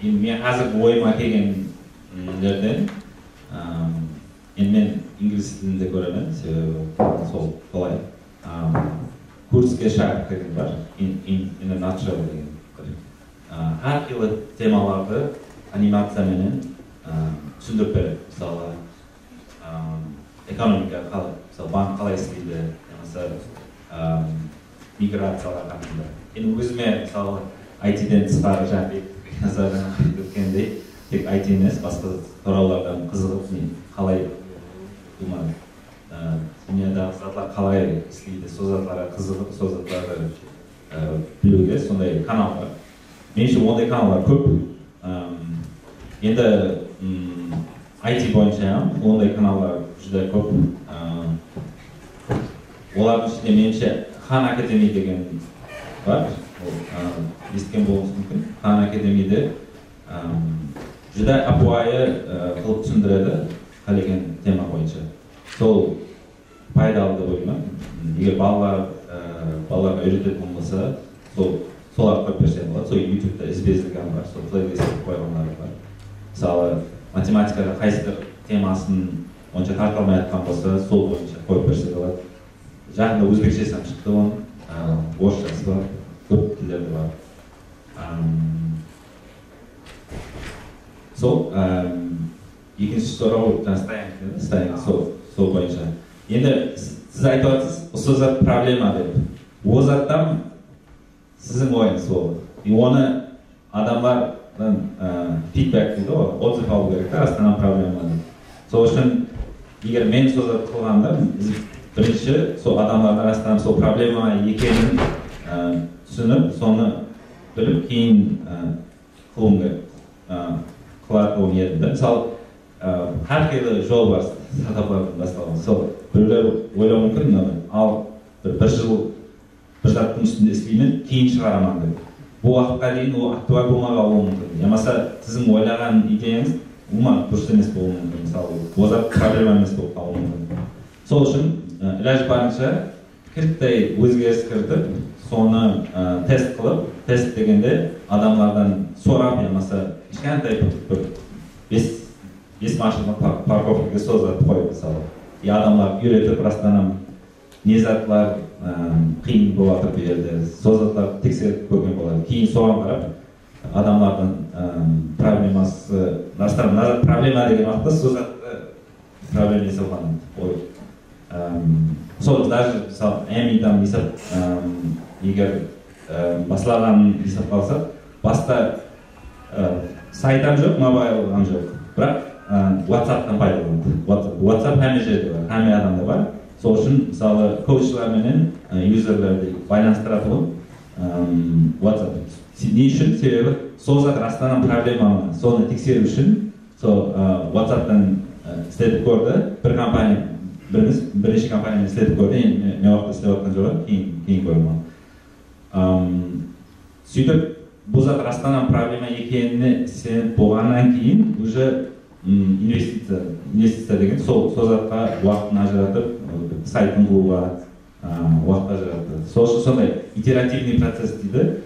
endi men házirgi oyıma kelgenlerden, am, endi men inglis tilinde kóremen, sebebi sol qalay. Am, kurske shaqırıp kelgen bar, in, in, in a nutshell degen bir. A, hár qıylı temalardı animaciya menen, a, túsindirip beredi. Mısalı, a, ekonomika qalay, mısalı, bank qalay isleydi, yamasa, a, migraciyalar haqqında. Endi ózime, mısalı, I T-den tısqarı, jańa Beknazardıń aytıp ótkenindey, tek I T emes, basqa sorawlardan qızıǵıp, men qalay, dúnya, á, dúnyadaǵı zatlar qalay isleydi, sol zatlarǵa qızıǵıp, sol zatlardı, á, biliwge sonday kanal bar. Menińshe, onday kanallar kóp. Am, endi, mm, I T boyınsha hám onday kanallar júdá kóp. Am, olardıń ishinde, menińshe, Khan Academy degen bar. Ol, á, esitken bolıwıńız múmkin. Khan Academyde, am, júdá ápiwayı, á, qılıp túsindiredi qálegen tema boyınsha. Sol paydalı dep oylayman. Eger balalar, á, balalarǵa úyretetuǵın bolsa, sol, solardı qoyıp berse boladı. Sol YouTubeta izbe-izligi bar, sol playlist qılıp qoyǵanları bar. Mısalı, matematikada qaysıdır temasın onsha tarta almay atqan bolsa, sol boyınsha qoyıp berse boladı. Jaqında ózbekshesi hám shıqtı onıń, á, orısshası bar, kóp tillerde bar. Am, sol, am, ekinshi soraw, jańa stoyanka dedi, stoyanka, sol, sol boyınsha. Endi siz, siz aytıp atırsız, usı zat problema dep. O zattan siziń oyıńız, sol. E, onı adamlardan, e, feedback deydi ǵoy, otziv alıw kerek ta, rastan hám problema dep. Sol ushın, eger men sol zat qılǵanda, biz birinshi sol adamlardan rastan sol problema ekenin, e, túsinip, sonı bilip, keyin, e, qılıwım kerek, e, qılatuǵın edim da. Mısalı, e, hár qıylı jol bar startaplardıń baslawın. Sol, birewler oylawı múmkin, mınanı al, bir, bir jıl bir zattıń ústinde isleymen, keyin shıǵaraman dep. Bul waqıtqa deyin ol aktual bolmay qalıwı múmkin. Yamasa siziń oylaǵan ideyańız umuman durıs emes bolıwı múmkin. Mısalı, bul zat problema emes bolıp qalıwı múmkin. Sol ushın, e, ilajı barınsha kiriktey ózgeris kiritip, sonı, e, test qılıp, test degende adamlardan sorap, yamasa kishkentay bir, bir bes, bes marshrutlıq par-, parkovkaǵa sol zattı qoyıp, mısalı. Ya adamlardı úyretip, rastan hám ne zatlar, ı, qıyın bolıp atır bul jerde, sol zatlardı tekserip kórgen boladı. Keyin soǵan qarap, adamlardıń, ı, probleması, rastan, mına zat problema degen waqıtta sol zattı problema esap alǵan ol. Im, sol, даже, mısal, Amidan esap, ım, eger, ım, baslaǵanın esapqa alsaq, basta, ı, sayt hám joq, mobayl hám joq. Biraq, ı, WhatsApptan paydalandı. WhatsApp, WhatsApp hámme jerde bar, hámme adamda bar. Sol ushın, mısalı, kouchlar menen, e, userlerdi baylanıstıratuǵın, ım, WhatsApp. Se-, ne ushın? Sebebi sol zat rastanan problema ma, sonı tekseriw ushın sol, e, WhatsApptan, e, isletip kórdi. Bir kompaniya, birimiz, bir neshe kompaniya menen isletip kórdi. Endi men, men waqıtta islep atqan joq, keyin, keyin kórdim onı. Am, sóytip, bul zat rastanan problema ekenine isenip bolǵannan keyin, уже, mm, investiciya, investiciya degen sol, sol zatqa waqtın ajıratıp, e, saytın qurıwǵa, a, waqıt ajırattı. Sol ushın sonday iterativnıy process deydi.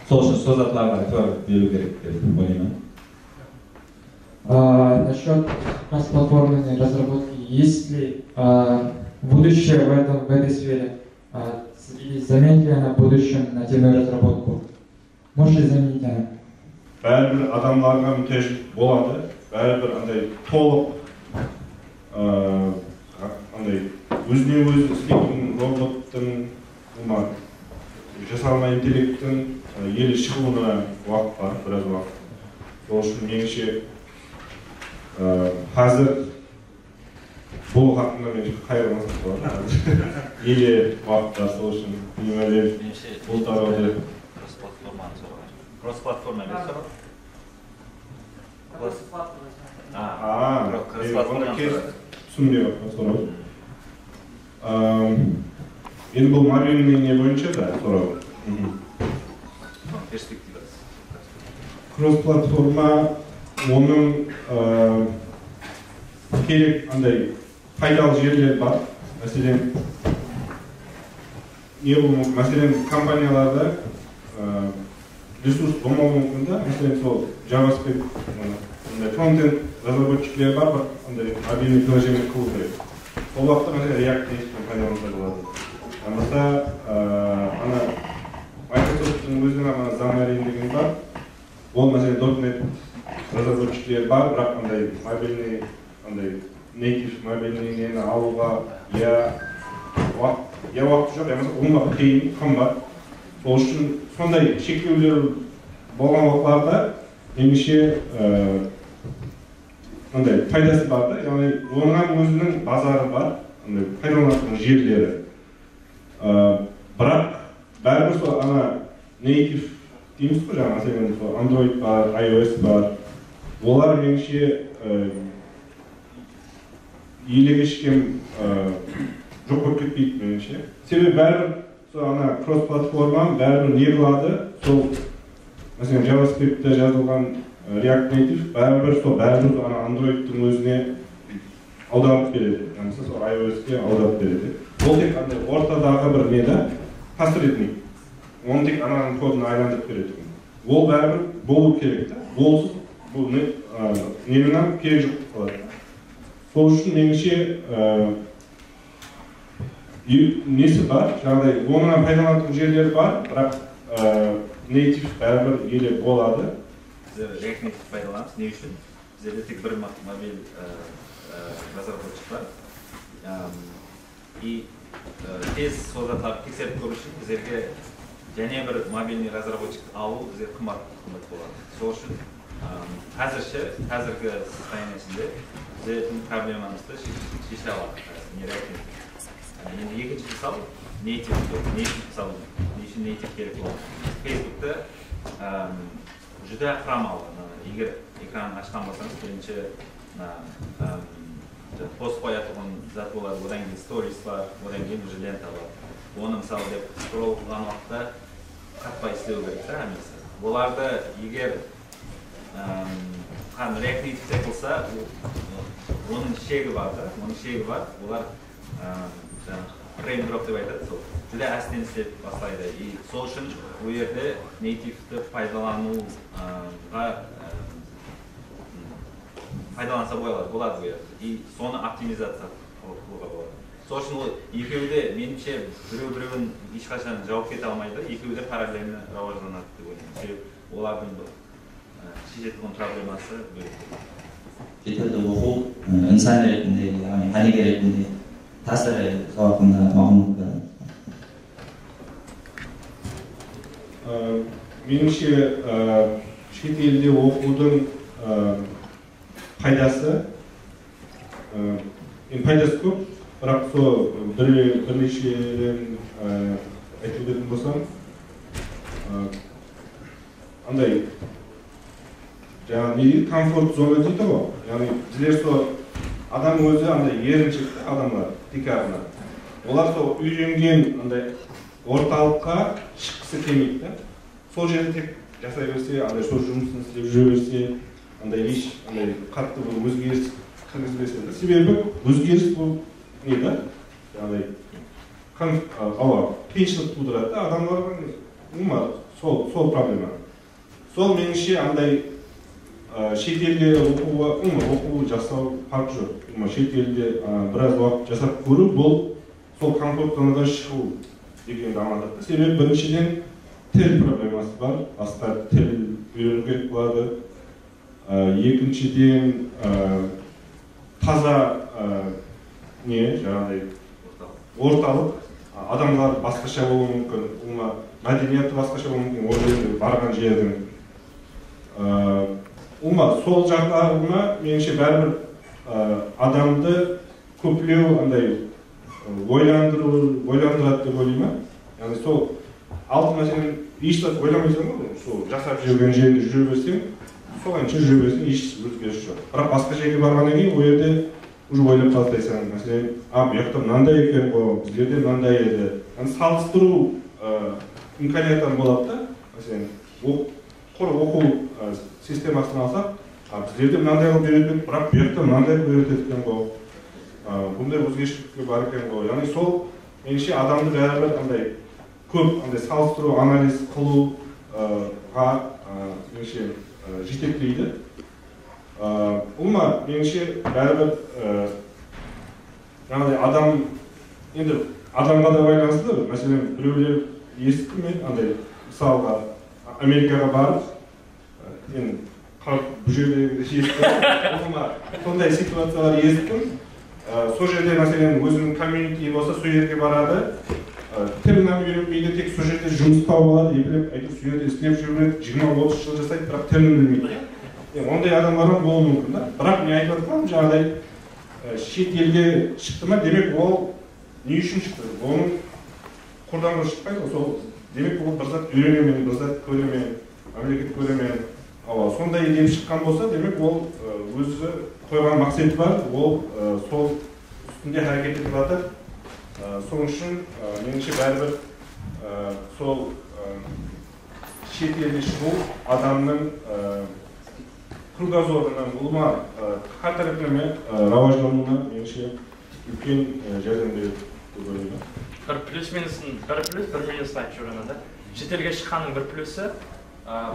Sol ushın sol zatlarǵa itibar berip keliw kerek dep oylayman. А, насчёт кроссплатформенной разработки, есть ли, а, будущее в этом, в этой сфере? А, с-, или заметили она будущее на отдельную разработку? Может ли заменить она? Báribir adamlarǵa mútáj boladı. Báribir anday tolıq, ı, anday ózine-ózi isleytuǵın robottıń, ulıwma, jasalma intellekttiń, ı, ele shıǵıwına waqıt bar, biraz waqıt. Sol ushın menińshe, ı, házir bul haqqında men qayırmasam boladı. Ele waqıtlar sol ushın, bilmeymen, bul tarawdı. Cross platformanı soraǵan. Cross platforma emes soraw. Cross platforma. A, cross platforma. Túsinbey atırman sorawdı. Am, endi bul mobilnıy ne boyınsha da soraw. Perspektivası. Cross platforma, onıń, ı, kerek anday paydalı jerleri bar. Máselen, ne bolıwı múmkin? Máselen, kompaniyalarda, ı, resurs bolmawı múmkin da. Máselen, sol JavaScript, ı, bunday frontend razrabochikleri bar, bir anday mobilnıy prilojeniyeni qılıw kerek. Sol waqıtta, máselen, React Native-ten paydalansa boladı. Yamasa, ı, ana Microsoft-tıń óziniń ana Xamarin degen bar. Ol, máselen, dot net razrabochikleri bar, biraq anday mobilnıy, anday native mobilnıy neni alıwǵa ya waq-, ya waqtı joq, ya bolmasa ulıwma qıyın, qımbat. Sol ushın sonday sheklewler bolǵan waqıtlarda, menińshe, e, mınday paydası bar da, yaǵnıy onıń hám óziniń bazarı bar, mınday paydalanatuǵın jerleri. Aa, biraq, báribir sol ana native deymiz ǵoy, jańa, máselen, sol Android bar, iOS bar. Olar, menińshe, e, elege shekem, e, joq bolıp ketpeydi, menińshe. Sebebi báribir sol ana cross platforma báribir ne qıladı, sol, máselen, JavaScriptte jazılǵan, e, React Native báribir sol, báribir sol ana Androidtıń ózine awdarıp beredi. Yamasa sol iOSke awdarıp beredi. Ol tek anday ortadaǵı bir ne da, посредник. Onı tek ananıń kodına aylandırıp beredi. Ol báribir bolıw kerek ta. Olsız bul ne, a, neniń hám keregi joq bolıp qaladı. Sol ushın, menińshe, a, e, nesi bar, jańaday, onıń hám paydalanatuǵın jerleri bar, biraq, a, native báribir ele boladı. Bizler React Native paydalanamız. Ne ushın? Bizlerde tek bir mo-, mobil, e, e, razrabochik bar. Em, i, e, tez sol zatlardı tekserip kóriw ushın bizlerge jáne bir mobilnıy razrabochikti alıw bizge qımbat, qımbat boladı. Sol ushın, em, házirshe, házirgi sostoyaniesinde bizlerdiń problemamızdı she-, sheshe aladı. Yaǵnıy, endi ekinshi mısal, native, native mısal, ne ushın native kerek boladı? Facebookta, em, Júdá quramalı. Mına, eger ekranın ashqan bolsańız, birinshi, mına, em, post qoyatuǵın zat boladı, odan keyin stories bar, odan keyin уже lenta bar. Onı, mısalı, dep scroll qılǵan waqıtta qatpay islew kerek ta hámmesi. Olardı eger, em, hám React Native-te qılsa, o-, onıń shegi bar da, onıń shegi bar. Olar Á, jańa, frame drop dep aytadı, sol. Júdá ásten islep baslaydı. I sol ushın bul jerde native-ti paydalanıwǵa, á, paydalansa boladı, boladı bul jerde. I sonı optimizaciya qıl-, qılıwǵa boladı. Sol ushın ol ekewi de, menińshe, birew-birewin hesh qashan jawıp kete almaydı, ekewi de parallelno rawajlanadı dep oylayman. Sebebi olardıń bir Á, shezetuǵın probleması bólek. Shet elde oqıw, ı, insan retinde, yaǵnıy qánigeler retinde tásiri, sol haqqında maǵlıwmat bar. Á, menińshe, á, shet elde oqıwdıń, á, paydası, á, endi paydası kóp. Biraq sol bir, bir neshelen, e, aytıp ótetin bolsam, e, anday, jańa ne deydi, komfort zona deydi ǵoy. Yaǵnıy bizler sol adam ózi anday erinshekti adamlar tiykarınan. Olar sol úyrengen anday ortalıqqa shıqqısı kelmeydi da. Sol jerde tek jasay berse, anday sol jumısın islep júre berse, anday hesh anday qattı bir ózgeris kirgizbese de. Sebebi ózgeris bul ne da? Yaǵnıy, konf-, a, awa, qıyınshılıq tuwdıradı da adamlarǵa, umuman, sol, sol problema. Sol, menińshe, anday, a, shet elde oqıwǵa, umuman, oqıw, jasaw farqı joq. Umuman, shet elde, a, biraz waqıt jasap kóriw, bul sol komfort zonadan shıǵıw degendi ańlatadı da. Sebebi, birinshiden, til probleması bar. Basqa til úyreniw kerek boladı. Á, ekinshiden, á, taza, á, ne, jańaǵıday, ortalıq. Á, adamlar basqasha bolıwı múmkin, ulıwma, mádeniyatı basqasha bolıwı múmkin, ol jerge barǵan jerdiń. Á, ulıwma, sol jaqlarına, menińshe, báribir, á, adamdı kóplew anday, ı, oylandırıw, oylandıradı dep oylayman. Yaǵnıy sol aldın, máselen, hesh zat oylamaysań ǵoy, sol jasap júrgen jerinde júre berseń, solayınsha júre berseń, hesh ózgeris joq. Biraq basqa jerge barǵannan keyin ol jerde уже oylap baslaysań. Máselen, a, bu jaqta mınanday eken ǵoy, bizlerde mınanday edi. Yaǵnıy salıstırıw, ı, imkaniyatı boladı da. Máselen, o Qurı oqıw, ı, sistemasın alsaq, a, bizlerde mınanday qılıp úyretedi, biraq bu jaqta mınanday qılıp úyretedi eken ǵo. I, bunday ózgeshilikler bar eken ǵo. Yaǵnıy sol, menińshe, adamdı báribir anday kóp anday salıstırıw, analiz qılıwǵa, ı, menińshe, ı, jetekleydi. I, ulıwma, menińshe, báribir, ı, Jańaday adam, endi adamǵa da baylanıslı, máselen, birewler esittim men, anday, mısalǵa, Amerikaǵa barıp, endi, qarap, bul jerde esittim, ulıwma, sonday situaciyalar esittim. Á, sol jerde, máselen, óziniń community bolsa, sol jerge baradı. Á, tilin hám úyrenbeydi, tek sol jerde jumıs tawıp aladı, epilep, áytewir, sol jerde islep júrip, jigirma, otız jıl jasaydı, biraq tilin bilmeydi. E, onday adamlar hám bolıwı múmkin da. Biraq men aytıp atırǵanım, jańaday, Á, shet elge shıqtı ma, demek, ol ne ushın shıqtı? Onıń qurdan qur shıqpaydı ǵo, sol, demek, ol bir zat úyrenemen, bir zat kóremen, mámleket kóremen. Awa, sonday dep shıqqan bolsa, demek, ol, ı, ózi qoyǵan maqseti bar, ol, ı, sol ústinde háreket etip atır. I, sonıń ushın, ı, menińshe, báribir, ı, sol, ı, shet elge shıǵıw adamnıń, ı, krugozorınıń ulıwma, ı, hár tárepleme, ı, rawajlanıwına, menińshe, úlken, ı, járdem beredi dep oylayman. Bir plyus minusın, bir plyus, bir minusın aytıp jiberemen da. Shet elge shıqqannıń bir plyusı, ı,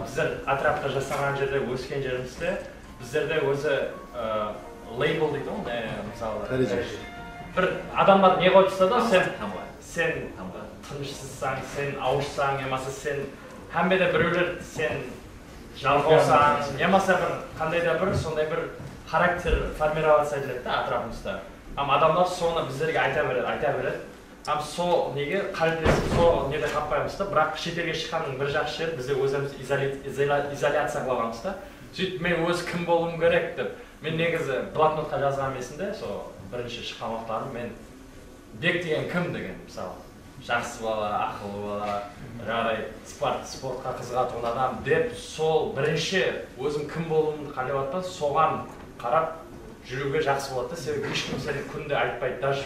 bizler átirapta jasaǵan jerde, ósken jerimizde bizlerde ózi, ı, label deydi ǵoy, ne, mısalı, dáreje. Dáreje. Bir adamlar ne qoyıp tasladı, sen, tamǵa, sen tamǵa, tınıshsızsań, sen awıshsań, yamasa sen, hámmede birewler sen jalǵawsań, yamasa bir qanday da bir sonday bir xarakter formirovatsya etiledi da átirapımızda. Hám adamlar sonı bizlerge ayta beredi, ayta beredi. Hám sol nege qáliplesip, sol nede qappaymız da, biraq shet elge shıqqannıń bir jaqsı jeri, bizde ózimiz izola-, izola-, izolyaciya qıla alamız da. Sóytip men ózi kim bolıwım kerek dep, men negizi bloknotqa jazǵanım esimde, sol birinshi shıqqan waqıtlarım men Bek degen kim degen, mısalı, jaqsı bala, aqıllı bala, jaǵday sport, sportqa qızıǵatuǵın adam dep, sol birinshi ózim kim bolıwımdı qálep atpan, soǵan qarap júriwge jaqsı boladı da, sebebi hesh kim seni kúnde aytpaydı, даже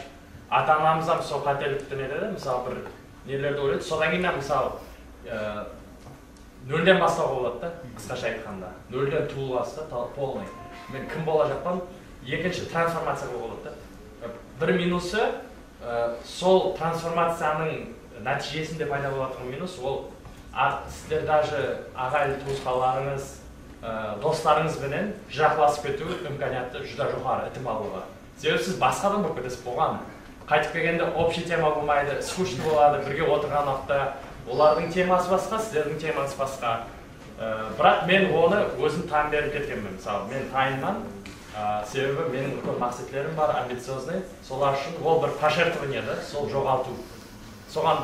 ata-anamız hám sol qátelikti netedi, mısalı, bir nelerdi oylaydı. Sodan keyin hám, mısalı, e, nolden baslawǵa boladı da, qısqasha aytqanda. Nolden tuwılǵasız da, ta-, polnıy. Men kim bolajaqpan, ekinshi transformaciya qılıwǵa boladı da. Bir minusı, e, sol transformaciyanıń nátiyjesinde payda bolatuǵın minus, ol a-, sizler даже aǵayinli tuwısqanlarıńız, e, doslarıńız benen jıraqlasıp ketiw imkaniyatı júdá joqarı, itimallıǵı. Sebebi siz basqa adam bolıp ketesiz, buǵan qaytıp kelgende общий tema bolmaydı, скучно boladı, birge otırǵan waqıtta olardıń teması basqa, sizlerdiń temańız basqa. Ee, biraq men onı ózim tán berip ketkenmen, mısalı, men tayınman, ee, sebebi meniń úlken maqsetlerim bar, амбициозный, solar ushın ol bir пожертвование da, sol joǵaltıw. Soǵan,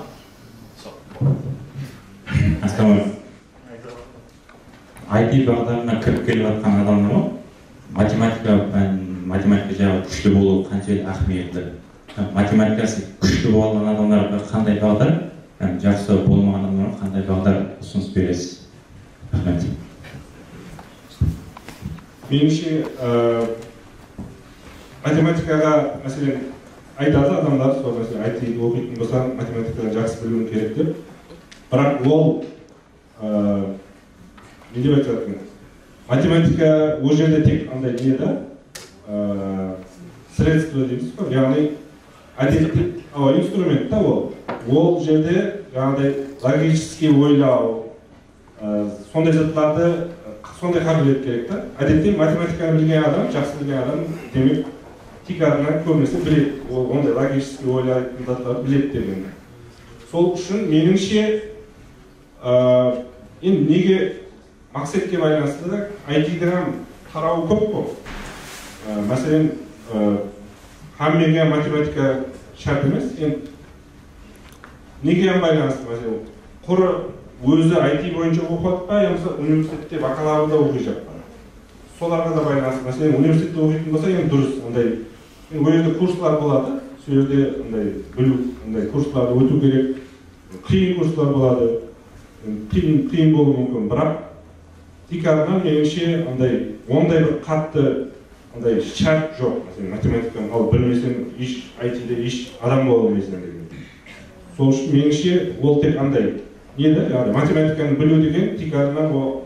so-, Assalawma aleykum. I T baǵdarına kirip kelip atqan adamlarǵa matematika pán, matematika jaǵı kúshli bolıwı qanshelli áhmiyetli? Matematikası kúshli bolǵan adamlarǵa qanday baǵdar, hám jaqsı bolmaǵan adamlarǵa qanday baǵdar usınıs beresiz? Raxmet. Menińshe, e, matematikaǵa, máselen, aytadı adamlar, sol, máselen, I T oqıytın bolsań, matematikadan jaqsı biliwiń kerek dep. Biraq ol Á, ne dep aytıp atırman? Matematika ol jerde tek anday ne da, á, средство deymiz ǵoy, yaǵnıy, ádette, awa, instrument ta ol. Ol jerde, jańaǵıday, logicheskiy oylaw, á, sonday zatlardı, sonday qábilet kerek ta. Ádette, matematikanı bilgen adam, jaqsı bilgen adam, demek, tiykarınan kóbinese biledi. Ol onday logicheskiy oylaytuǵın zatlardı biledi degeni. Sol ushın, menińshe, Á, endi nege maqsetke baylanıslı da, I T-diń hám tarawı kóp ǵoy. Á, máselen, á, hámmege matematika shárt emes. Endi nege hám baylanıslı, máselen, qurı ózi I T boyınsha oqıp atpa, yamasa universitette bakalavrda oqıyjaq pa? Solarǵa da baylanıslı. Máselen, universitette oqıytın bolsa, endi durıs, anday, endi ol jerde kurslar boladı, sol jerde anday biliw, anday kurslardı ótiw kerek. Qıyın kurslar boladı, qıyın, qıyın bolıwı múmkin, biraq tiykarınan, menińshe, anday, onday bir qattı, anday shárt joq. Máselen, matematikam al bilmesem, hesh I T-de hesh adam bola almaysań degen. Sol ushın, menińshe, ol tek anday, ne da, yaǵnıy, matematikanı biliw degen tiykarınan o,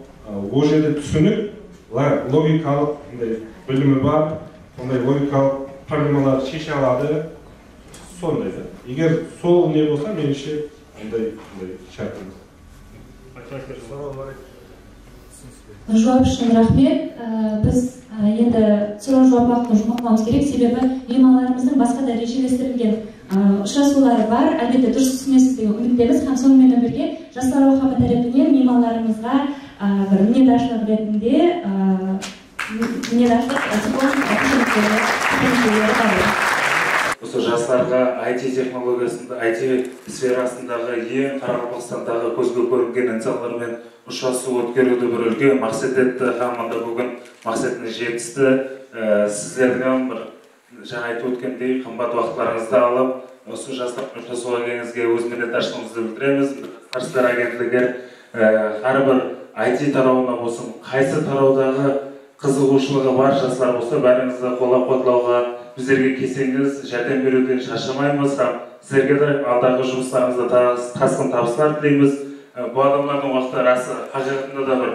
o jerde túsinik, la-, logikalıq, anday, bilimi bar, sonday logikalıq problemalardı sheshe aladı. Sonday da. Eger sol ne bolsa, menińshe, onday, onday shárt emes. Soraw bar edi. Juwap ushın raxmet. Á, biz, á, endi soraw-juwap waqtın juwmaqlamamız kerek, sebebi miymanlarımızdıń basqa da rejelestirilgen, á, ushırasıwları bar. Álbette, durıs túsinesiz degen úmittemiz. Hám sonıń menen birge, Jaslar Awqamı tárepinen miymanlarımızǵa, á, bir minnetdarshılıq retinde, á, Mine, diplom, qúnshillikleri, qúnshillikleri bar. Usı jaslarǵa I T texnologiyasında, I T sferasındaǵı eń Qaraqalpaqstandaǵı kózge kóringen insanlar menen ushırasıw ótkeriwdi bir úlken maqset etti hám mında búgin maqsetine jetisti. E, sizlerdiń hám bir, jańa aytıp ótkendey, qımbat waqıtlarıńızdı alıp, usı jaslar menen ushırasıwǵa kelgeningizge óz minnetdarshılıǵımızdı bildiremiz. Jaslar isleri agentligi, e, hár bir I T tarawına bolsın, qaysı tarawdaǵı qızıǵıwshılıǵı bar jaslar bolsa, bárińizdi qollap-quwatlawǵa, bizlerge kelseńiz, járdem beriwden sharshamaymız hám sizlerge de aldaǵı jumıslarıńızda ta-, tasqın tabıslar tileymiz. E, bul adamlardıń waqtı rası, haqıyqatında da bir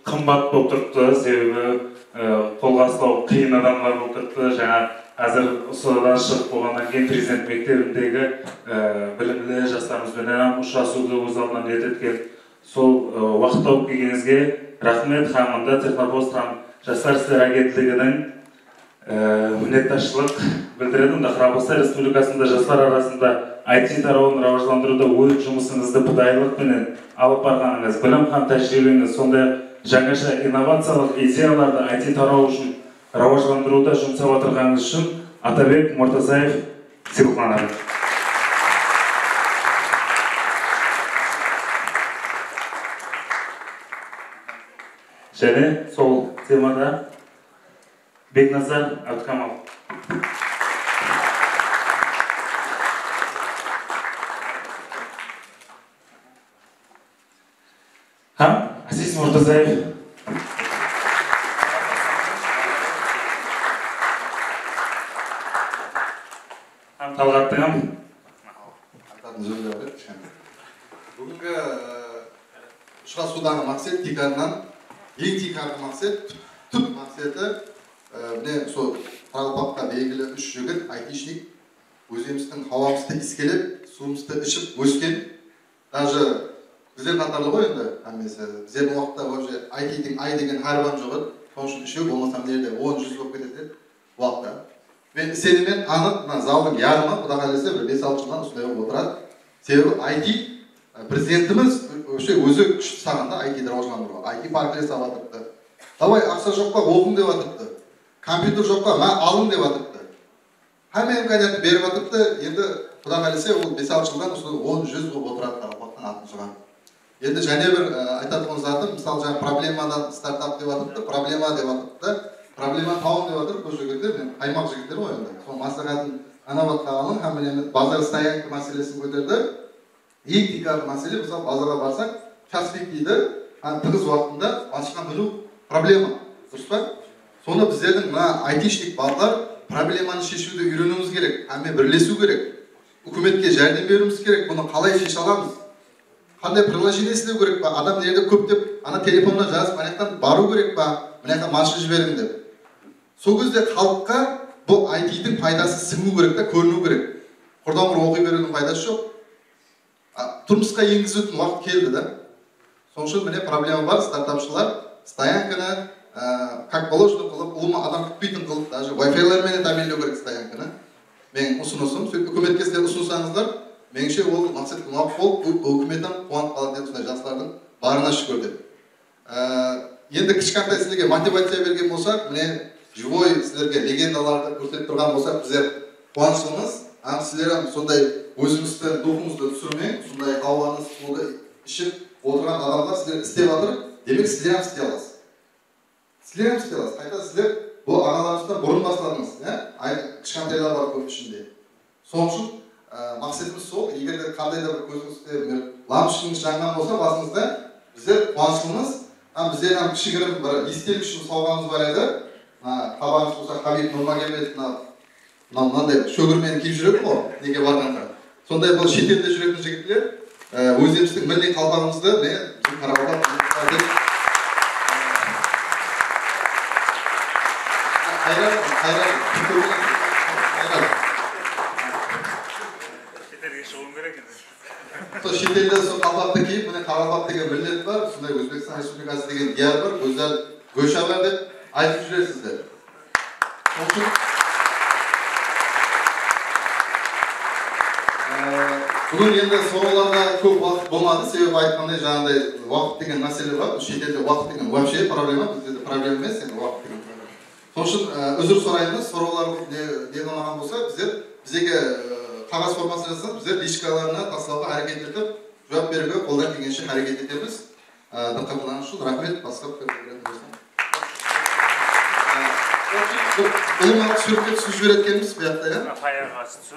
qımbat bolıp turıptı, sebebi, e, qolǵa uslaw qıyın adamlar bolıp turıptı. Jańa házir usıdan shıǵıp bolǵannan keyin Prezident mektebindegi, e, bilimli jaslarımız benen hám ushırasıwdı óz aldına niyet etken. Sol, e, waqıt tawıp kelgenińizge raxmet hám mında Texnopost hám Jaslar isleri agentliginiń, e, minnetdarshılıq bildiredi. Mında Qaraqalpaqstan Respublikasında jaslar arasında I T tarawın rawajlandırıwda óz jumısıńızdı pidayılıq penen alıp barǵanıńız, bilim hám tájiriybeńiz, sonday-aq, jańasha innovaciyalıq ideyalardı I T tarawı ushın rawajlandırıwda jumsap atırǵanıńız ushın Atabek Murtazaev sıylıqlanadı. Jáne sol temada Beknazar Abdikamal. Hám Aziz Murtazaev. Hám Talǵattıń hám. Aytatın sózler bar edi, kishkene. Búgingi, e, ushırasıwdaǵı maqset tiykarınan, eń tiykarǵı maqset, túp maqseti, e, mine, sol Qaraqalpaqqa belgili úsh jigit, aytishnik, ózimizdiń hawamızdı iyiskelep, suwımızdı iship ósken, Даже bizler qatarlı ǵoy endi hámmesi. Bizlerdiń waqıtta вообще I T-diń I degen hárip hám joq edi. Sonıń ushın úshew bolmasa mına jerde on, júz bolıp ketedi edi waqıtta. Men isenimen, anıq, mına zaldıń yarımı, Quda qálese, bir bes-altı jıldan usınday bolıp otıradı. Sebebi I T, e, Prezidentimiz вообще ózi kúsh saǵanda I T-di rawajlandırıwǵa. I T parkler salıp atırıptı. Davay, aqsha joq pa, oqıń dep atırıptı. Kompyuter joq pa, ma, alıń dep atırıptı. Hámme imkaniyatı berip atırıptı, endi Quda qálese, ol bes-altı jıldan usı on, júz bolıp otıradı, Qaraqalpaqtıń atın shıǵarıp. Endi jáne bir, e, aytatuǵın zatım, mısalı, jańa problemadan startap dep atırıptı, problema dep atırıptı da, problema tawıń dep atırıp, bul jigitler, men aymaq jigitleri ǵoy endi, sonıń másláhátin Anabatqa alıń, hámmelerimiz bazar stoyanka máselesin kóterdi. Eń tiykarǵı másele, mısalı, bazarǵa barsań, chas biyik deydi, hám tıǵız waqtında mashina miniw problema, durıs pa? Sonda bizlerdiń mına aytishnik balalar problemanı sheshiwdi úyreniwimiz kerek, hámme birlesiw kerek. Húkimetke járdem beriwimiz kerek, bunı qalay sheshe alamız? Qanday prilojeniyeni islew kerek pa? Adam mına jerde kóp dep, ana telefonnan jazıp, mına jaqtan barıw kerek pa? Mına jaqqa mashina jiberiń dep. Sol gezde xalıqqa bul I T-diń paydası sińiw kerek ta, kóriniw kerek. Qurdan qur oqıy beriwdiń paydası joq. A, turmısqa engiziwdiń waqtı keldi da. Sonıń ushın mine problema bar, startapshılar stoyankanı, a, как положено qılıp, ulıwma adam kútpeytin qılıp, даже Wi-Fi-lar menen támiyinlew kerek stoyankanı. Meniń usınısım, sóytip húkimetke sizler usınsańızlar, menińshe ol maqsetke muwapıq bolıp, hú-, húkimet hám quwanıp qaladı dep, usınday jaslardıń barına shúkir dep. Á, endi kishkantay sizlerge motivaciya bergen bolsaq, mine, живой sizlerge legendalardı kórsetip turǵan bolsaq, bizler quwanıshlımız. Hám sizler hám sonday ózińizdi, duxıńızdı túsirmey, sonday hawanı, suwdı iship otırǵan adamlar sizler islep atır. Demek, sizler hám isley alasız. Sizler hám isley alasız. Qayta sizler bul aǵalarımızdan burın basladıńız, ya? Ay, kishkantaylar bar kóp ishinde. Sonıń ushın, e, maqsetimiz sol, eger de qanday da bir kózińizde bir lampıshkińiz janǵan bolsa basıńızda, bizler quwanıshlımız, hám bizler hám kishigirim bir estelik ushın sawǵamız bar edi. Mına, xabarıńız bolsa, Habib Nurmagomedov, mına, mına, mınanday shógirmeni kiyip júredi ǵo, nege barǵanda. Sonday bul shet elde júretin jigitler, e, ózimizdiń milliy qalpaǵımızdı, mine, biziń qaraqalpaq Hayrat, hayrat, hayrat. Shet elge shıǵıwım kerek endi. Sol shet elde sol qalpaqtı kiyip, mine, qaraqalpaq degen millet bar, usınday Ózbekstan Respublikası degen diyar bar, gózzal gósha bar dep aytıp júrersizler. Sonıń ushın, e, búgin endi sorawlarǵa kóp waqıt bolmadı, sebebi aytqanday, jańaday waqıt degen másele bar, bul shet elde waqıt degen вообще problema, bizde de problema emes, endi waqıt degen problema. Sonıń ushın, e, úzir soraymız, sorawlar ne, ne qılmaǵan bolsa, bizler, bizlerge, e, qaǵaz formasında jazsań, bizler lichkalarına taslawǵa háreket etip, juwap beriwge qoldan kelgenshe háreket etemiz. E, diqqatlarıńız ushın raxmet, basqa pikir bildiretin bolsam. E, ulıwma súwretke túsirip jiberetkenbiz bu jaqta, ya. Tayaǵı túsip.